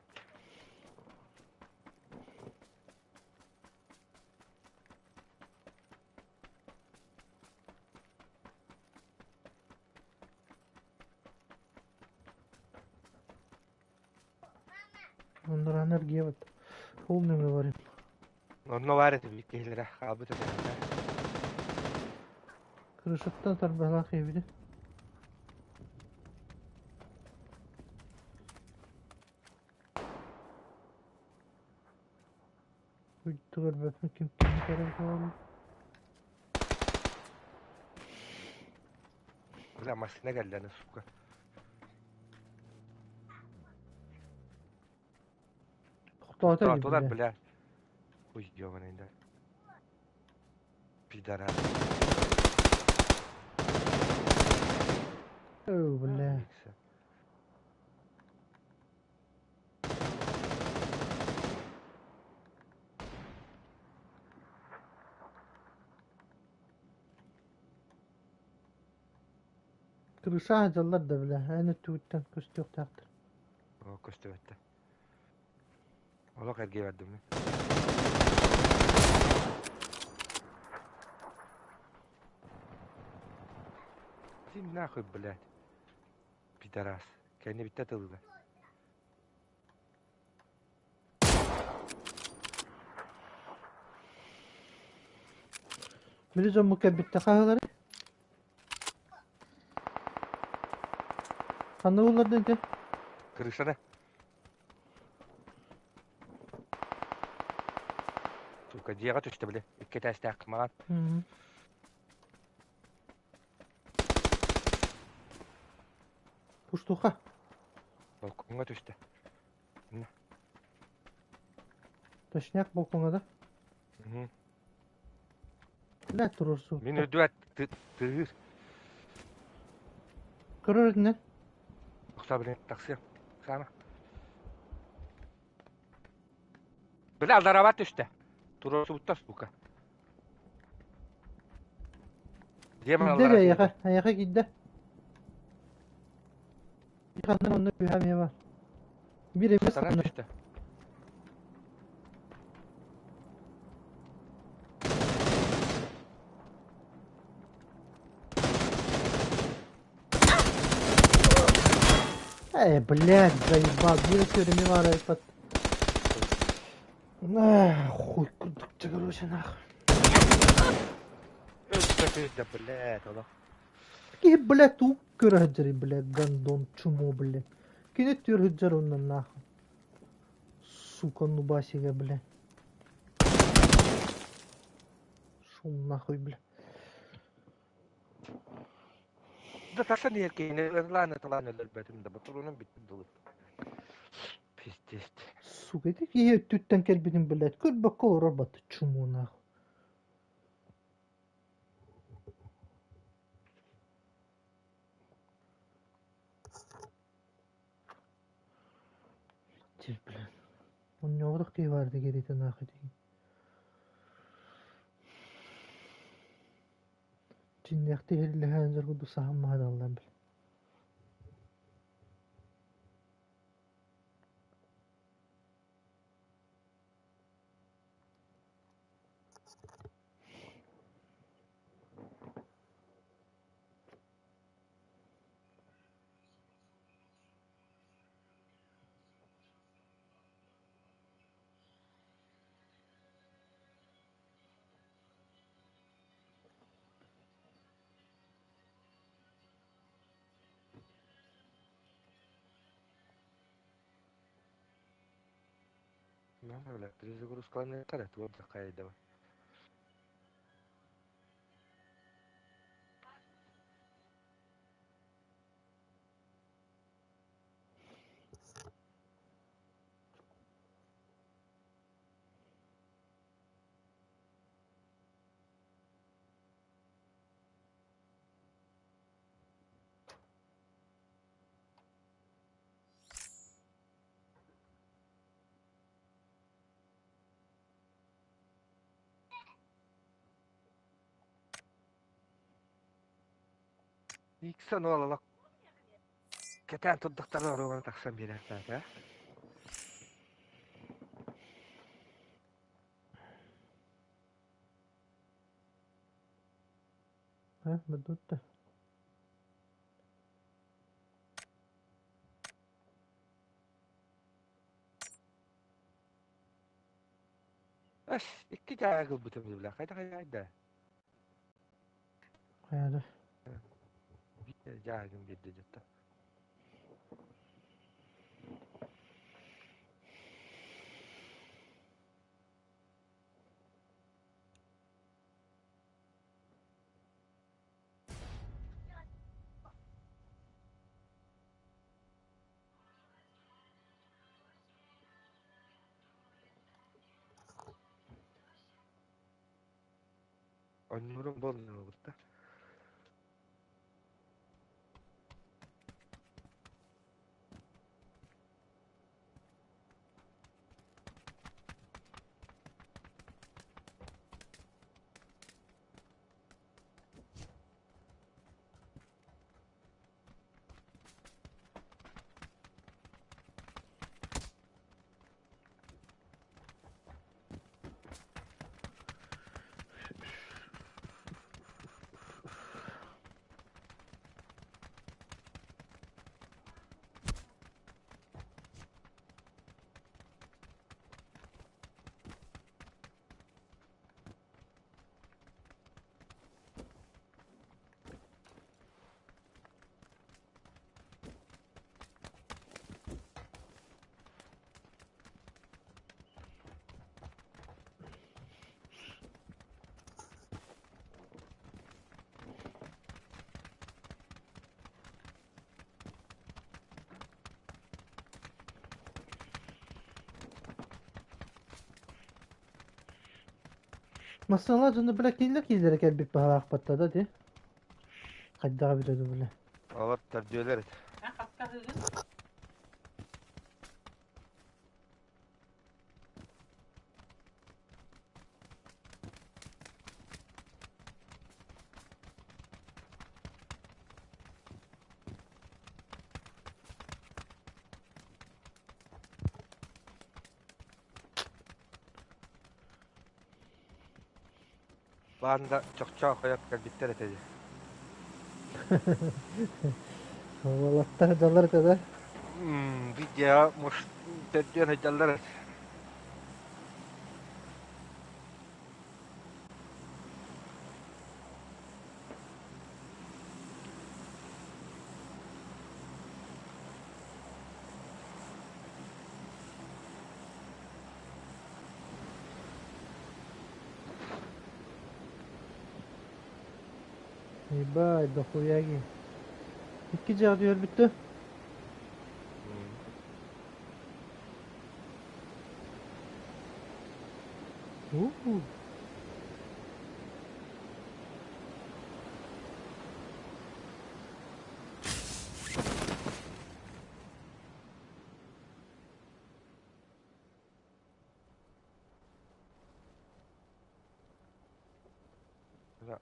Оннор энергия вот. Умным говорим. Онно баар этэ биир киһилэрэ хаалбыт этэ. Крышаттан тарбаһалаах киһибитин. Уйду көрбөппүн ким кими көрөр буолла. Бля, массыына кэллэ аны, сука. Тохтоото ини Тохтоотулар, бля. бля. Хуй ёбаный, да. Пидорас. Оо, бля. Икса. Крыша дьаллар да бля, эн өттүгүттэн көстүөхтээхтэр. О, көстүбэттэ. Олох эргийэ бардым мин. Иди нахуй, блядь. Пидорас. Кэннибиттэ тылыга. Били дьоммут кэлбиттэ хаһыылары? Ханна буллардын ити? Крышаны. Сука, дьиэҕэ түстэ били. Икки этээстээх маҕан. Пуштуха. Балкоҥҥа түстэ. Точняк балкоҥҥа да? Блядь, туруорсуу. Мин үрдүбэр тыһыыр. Көрөр этинэн. Охсоо блин, тахсыам. Саама. Бля, алдарабат түстэ. Туруорсубуттар, сука. Дьиэм Киирдэ аллара эйиэхэ, киирдэ. эйиэхэ киирдэ. Ханна онно үһэ эмиэ бар. Биир эмиэ Сатана санна. түстэ. Э, блядь, заебал. Биир өттүгэр эмиэ баар эбит. Хуй курдук короче, нахуй. Өлбөтү да, блядь, олох. Киһи, блядь, тугу көрө сылдьарый, блядь, гандон, чмо, блядь. Кини өттүгэр сылдьар онно нахуй. Сука, нубасига, блядь. Шум нахуй, блядь. Да тахсан иһэр киһини ылаан ыталаан өлөрбөтүм да, ботуруунум бүттүм дылы. Пиздец. Сука, ити киһи өттүттэн кэлбитин, блядь, көрбөккө олорор батты чмо нахуй. Пиздец, блядь. Онньоҕорох киһи баар дэгэритэ нахуй дии. Дьиҥнээхтик иһиллэһэн дьон курдук саһаммаһаналлар били. Ну, бля, перезагрузкаланыахха да, туох да хайда. Иксэн ол олох кэтээн турдахтарына оруобуна тахсан биэрээхтээтэ. Э, быдутта. Эс, икки дьааһык ылбытым бile. Хайда хайда. Хайа Биир дьааһыгым биэрдэ дьэтта. Онньуурум буолла Массыыналаах дьоно, бля, кинилэр киһилэрэ кэлбит баһылаахпаттар да ити. Хайдаҕа эбитэ дуу, бля. Олор төрдүөлэр этэ. Баанда чохчоох хойох кэлбиттэр этэ дии. Уолаттар дьаллар этэ да. Видео муж төрдүөн сылдьаллар этэ. Ебать, дохуяги. Икки дьиэҕэ түһэрбит дуо? Уу.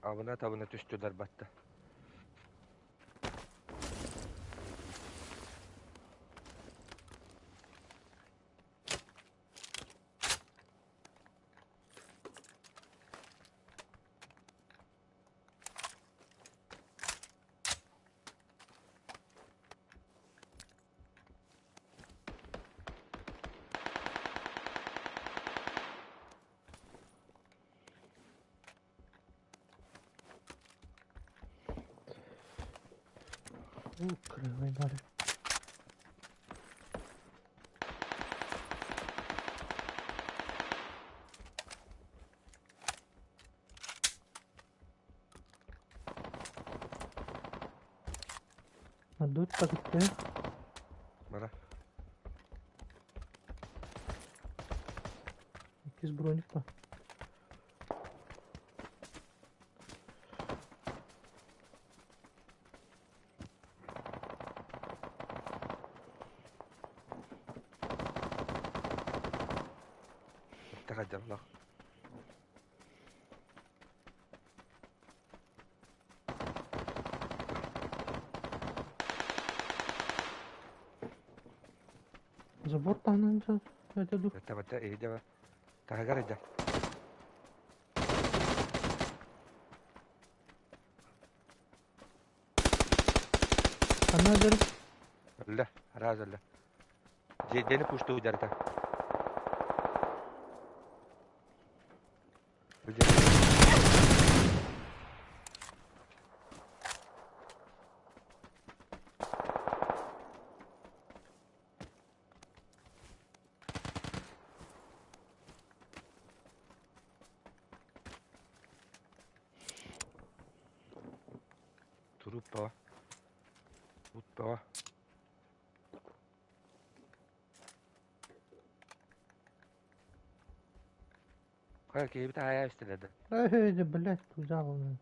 Абына-табына түстүлэр батта. Уу, кырыыбай бары. Мадут пакетте. Бара. Иккис броник па. Тэхэдьэллэх. Забор таһынан этэ дуу. Тэбэтэ иһдэ таһыгар идэ. Ханна дьарык? Өллө, араас өллө. Дьиэни пуштуу дьарыта. Туруппа. Утпа. Хайа киһибит аайа истилэр да. Эй, блядь, туда вон.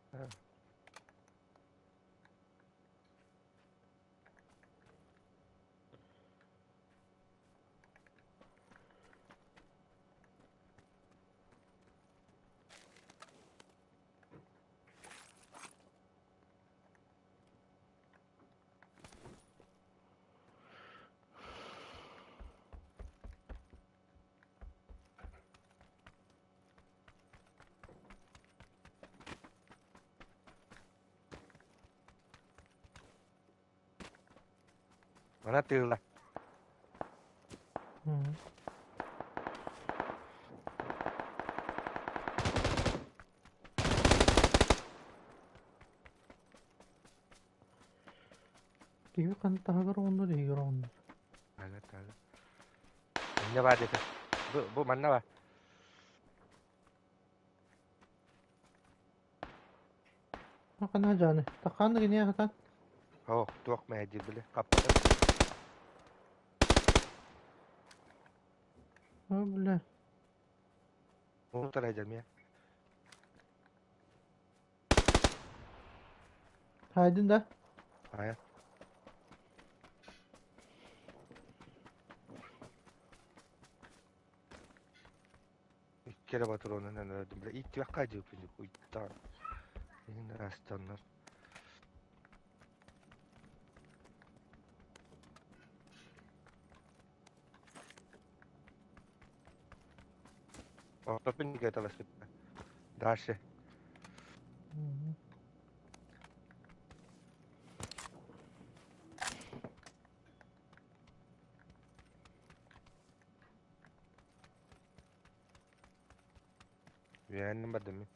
Манна тыылла. Киһи ханна таһыгар оҕоннор, иһигэр оҕоннор. Таһыгар, таһыгар. Инньэ баар диэтэ. Бу, бу манна баар. Ханна дьааны? Таххаан гинэ хатан. Оо, туох мэһэйдиир били хаппата. О, бля. Утар дьамия. Хайдын да? Хайа. Икки эрэ ботуруонунан өлөрдүм. Бля, ииттибэххэ дьиэппин уйдаа. Иһин ырастаннар. Ортопун таласпыт. Дальше. Үөһэннэн бардым мин.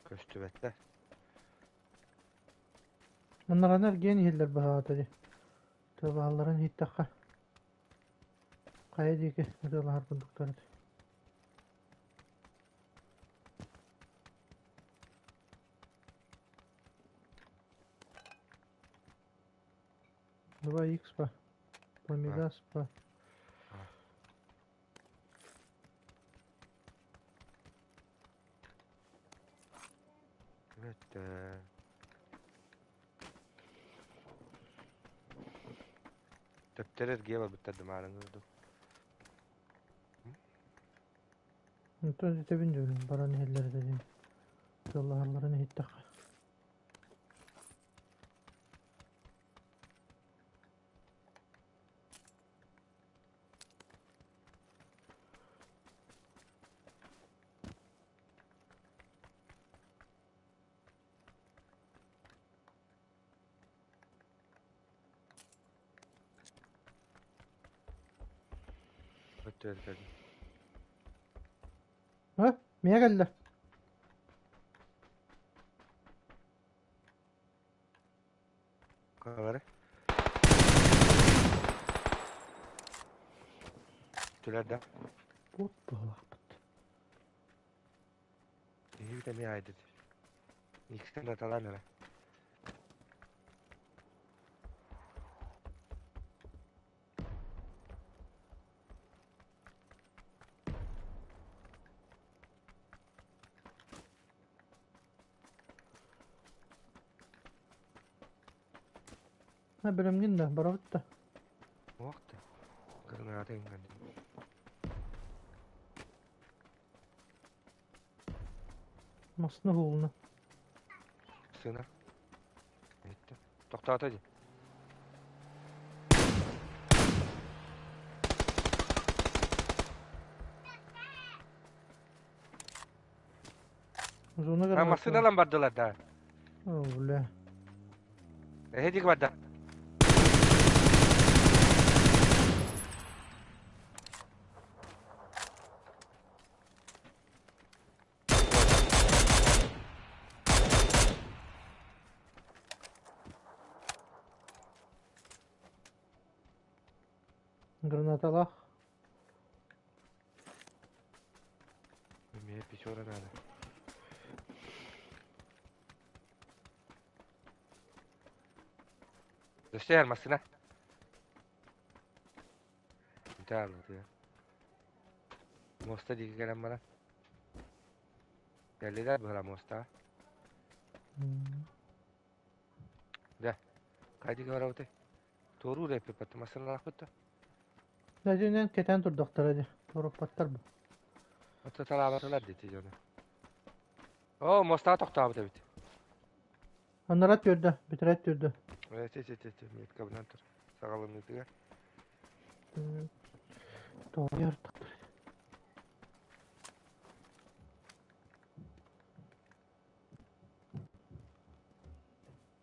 Көстүбэттэр. Маннаҕына эргийэн иһиллэр быһаата дии. Тыллаалларын иһиттэххэ хайа диэки ытыалаһар курдуктар этэ. Два икс па. Пламегас па. Evet. Төптөр эргиэ барбыттар дымаарыҥы курдук. Онтон этэбин диэн баран иһэллэр этэ диэн. Тыллаһалларын иһиттэххэ. Өттүгэр кэллим. А? Миэ кэллэ. Хабары. Түлэр да. Бот быһылаахпыт. Киһибит эмиэ аайдыт. Иккитин да талан эрэ. Ha бэлэмҥин да, барабыт да. Уох да. Граната иҥэн. Массыына уһулуна. Сына. Иһиттим. Тохтоото дии. Зона А массыына граната. ылан бардылар да. О, бля. Эһи барда. Гранаталаах. Эмиэ печора надо. Өссө массыына. Бүтэ Муоста диэки кэлэн баран. Кэллилэр быһа муостаҕа. Дьэ, хайдах барабытый? Туоруур эппиппэт массыыналаахпыт да? Дьэ, кэтээн турдахтара дии. Туораппаттар бу. Отто талаабатылар дии дьону. Оо, муостаҕа тохтообут эбит. Анараа түөрдэ, бүтэрээт түөрдэ. Э, ти ти ти ти, меткабынан тур. Саҕаланыытыгар. Тоҕуйар.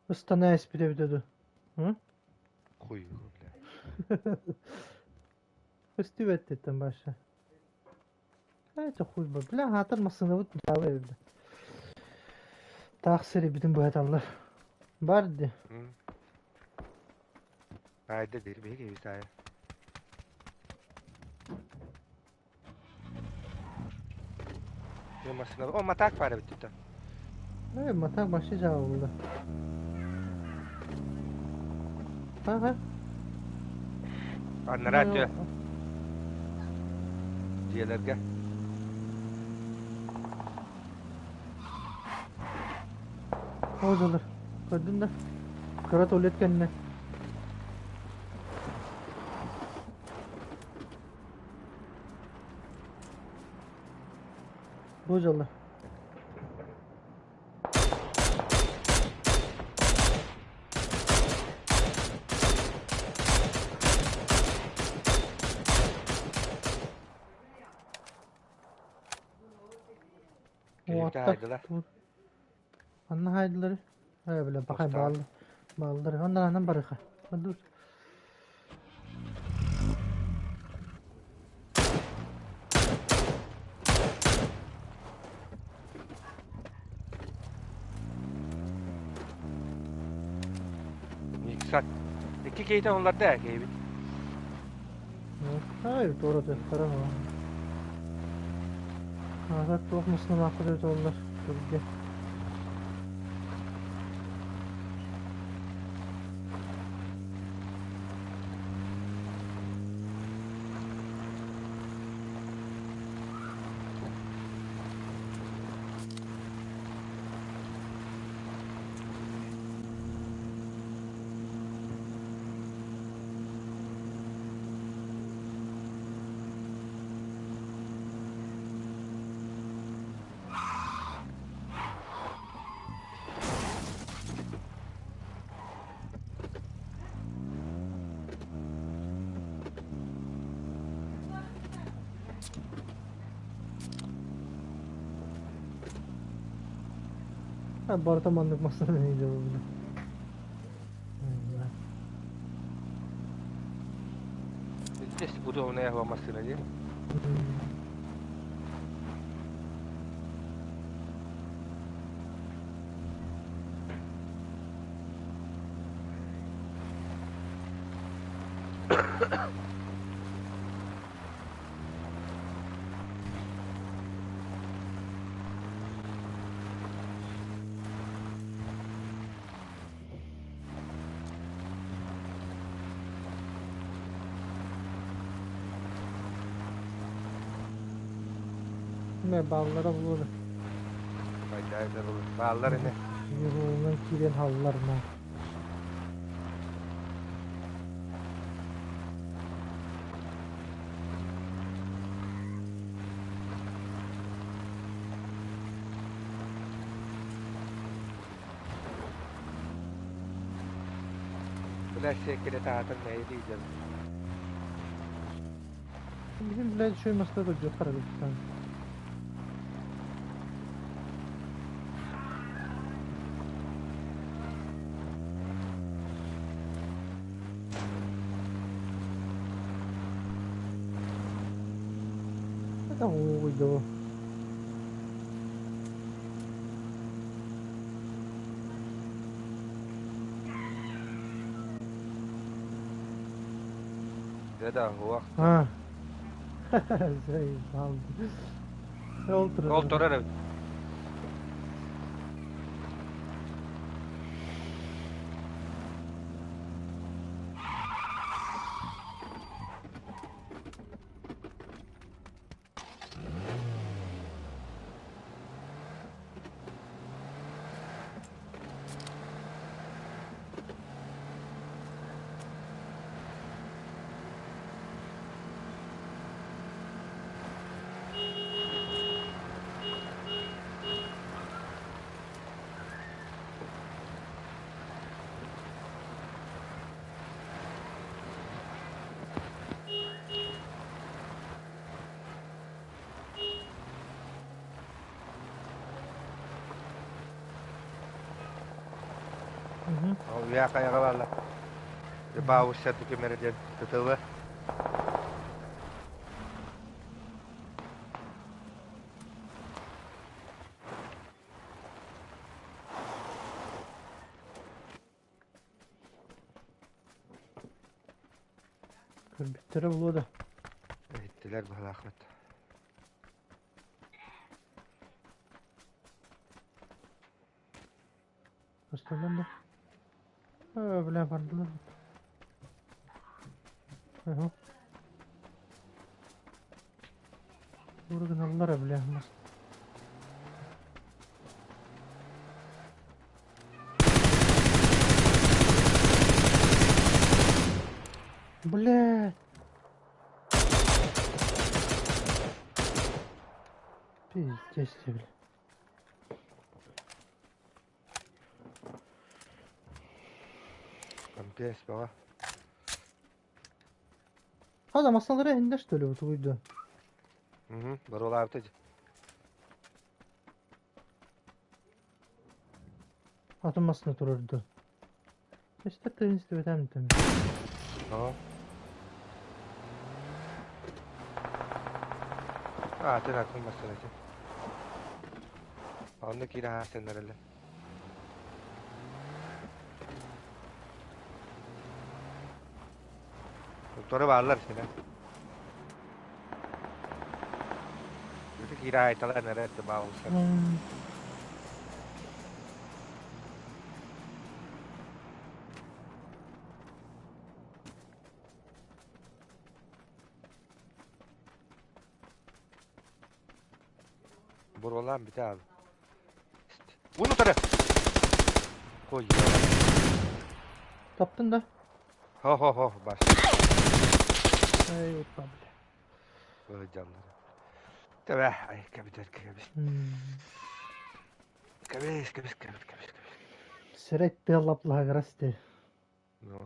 Ыстана эспит эбитэ дуу? Һы? Хуй его, бля. Көстүбэт диттэн баша. Это хуй бы. Бля, аатар массыынабыт дьаалы эбит. Таах сири бүтүн быһаталлар. Бар дии. Айда диир биһиги киһибит аайы. Массыына. О, матаак баар эбит тута. Э, матаак вообще дьаалы Ага. Аннараа өттө. Дьиэлэргэ. Оҕолор, көрдүн да, кыра туалет кэннэ. Бу дьоллор. Киһибитэ Уоттар хаайдылар. Анна хаайдылар. Э, бля, бахай Мустаҕа. бааллар. Бааллар. Оннан анан барыха. Dur. Никсат. Икки киһитэ онларда ээ киһибит. Hayır, doğru diyor. Аҕа туох массыыналаахпыт эбитэ буоллар, турга. Барыта маннык массыына буолла. Здесь удобная его массыына дии. Мэ бааллара булur. Хайда булur. Бааллар ини. Юрунан киирэн хааллар на. Бля, сиэккэлэ таатар мэйи диидэр. Билим, блядь, еще и массыына көрдүөххэ эрэ. Это уйду. Да, хуах. А. Заебал. Ол турар. Ол турар эбит. Мгм. Ол уйа хайаҕа бааллар. Баабыссар кимэрэ диэн тытылы. Көрбүттэрэ буолуо да. Иһиттилэр быһалаахпыт. Көстөллөр да. Э, бля, бардылар. Ага. Тугу гыналлар, бля, мас. Бля. Пиздец тебе, бля. МТС бөҕө. Хада масалары эһиннэ что ли утуйду? Угу, боруолаабыта дьэ. Атын масына турарду. Эстер тыын истибэтээм тем. Оо. Атын атын массыына этэ. Онно киирэ хаастаннараллар. Тура бааллар синэ. Ити киирэ айталар эрэ баалсар. Буруолаан бүтэ аал. Уун утары! Кой. Таптын да? Хо-хо-хо, бас. Эй, опа, бля. Сылдьаллар. Тэбэ, ай, кэбитэр кэбис. Кэбис, кэбис, кэбис, кэбис, кэбис. Сирэй тыаллаплаһагырас ти. Ну.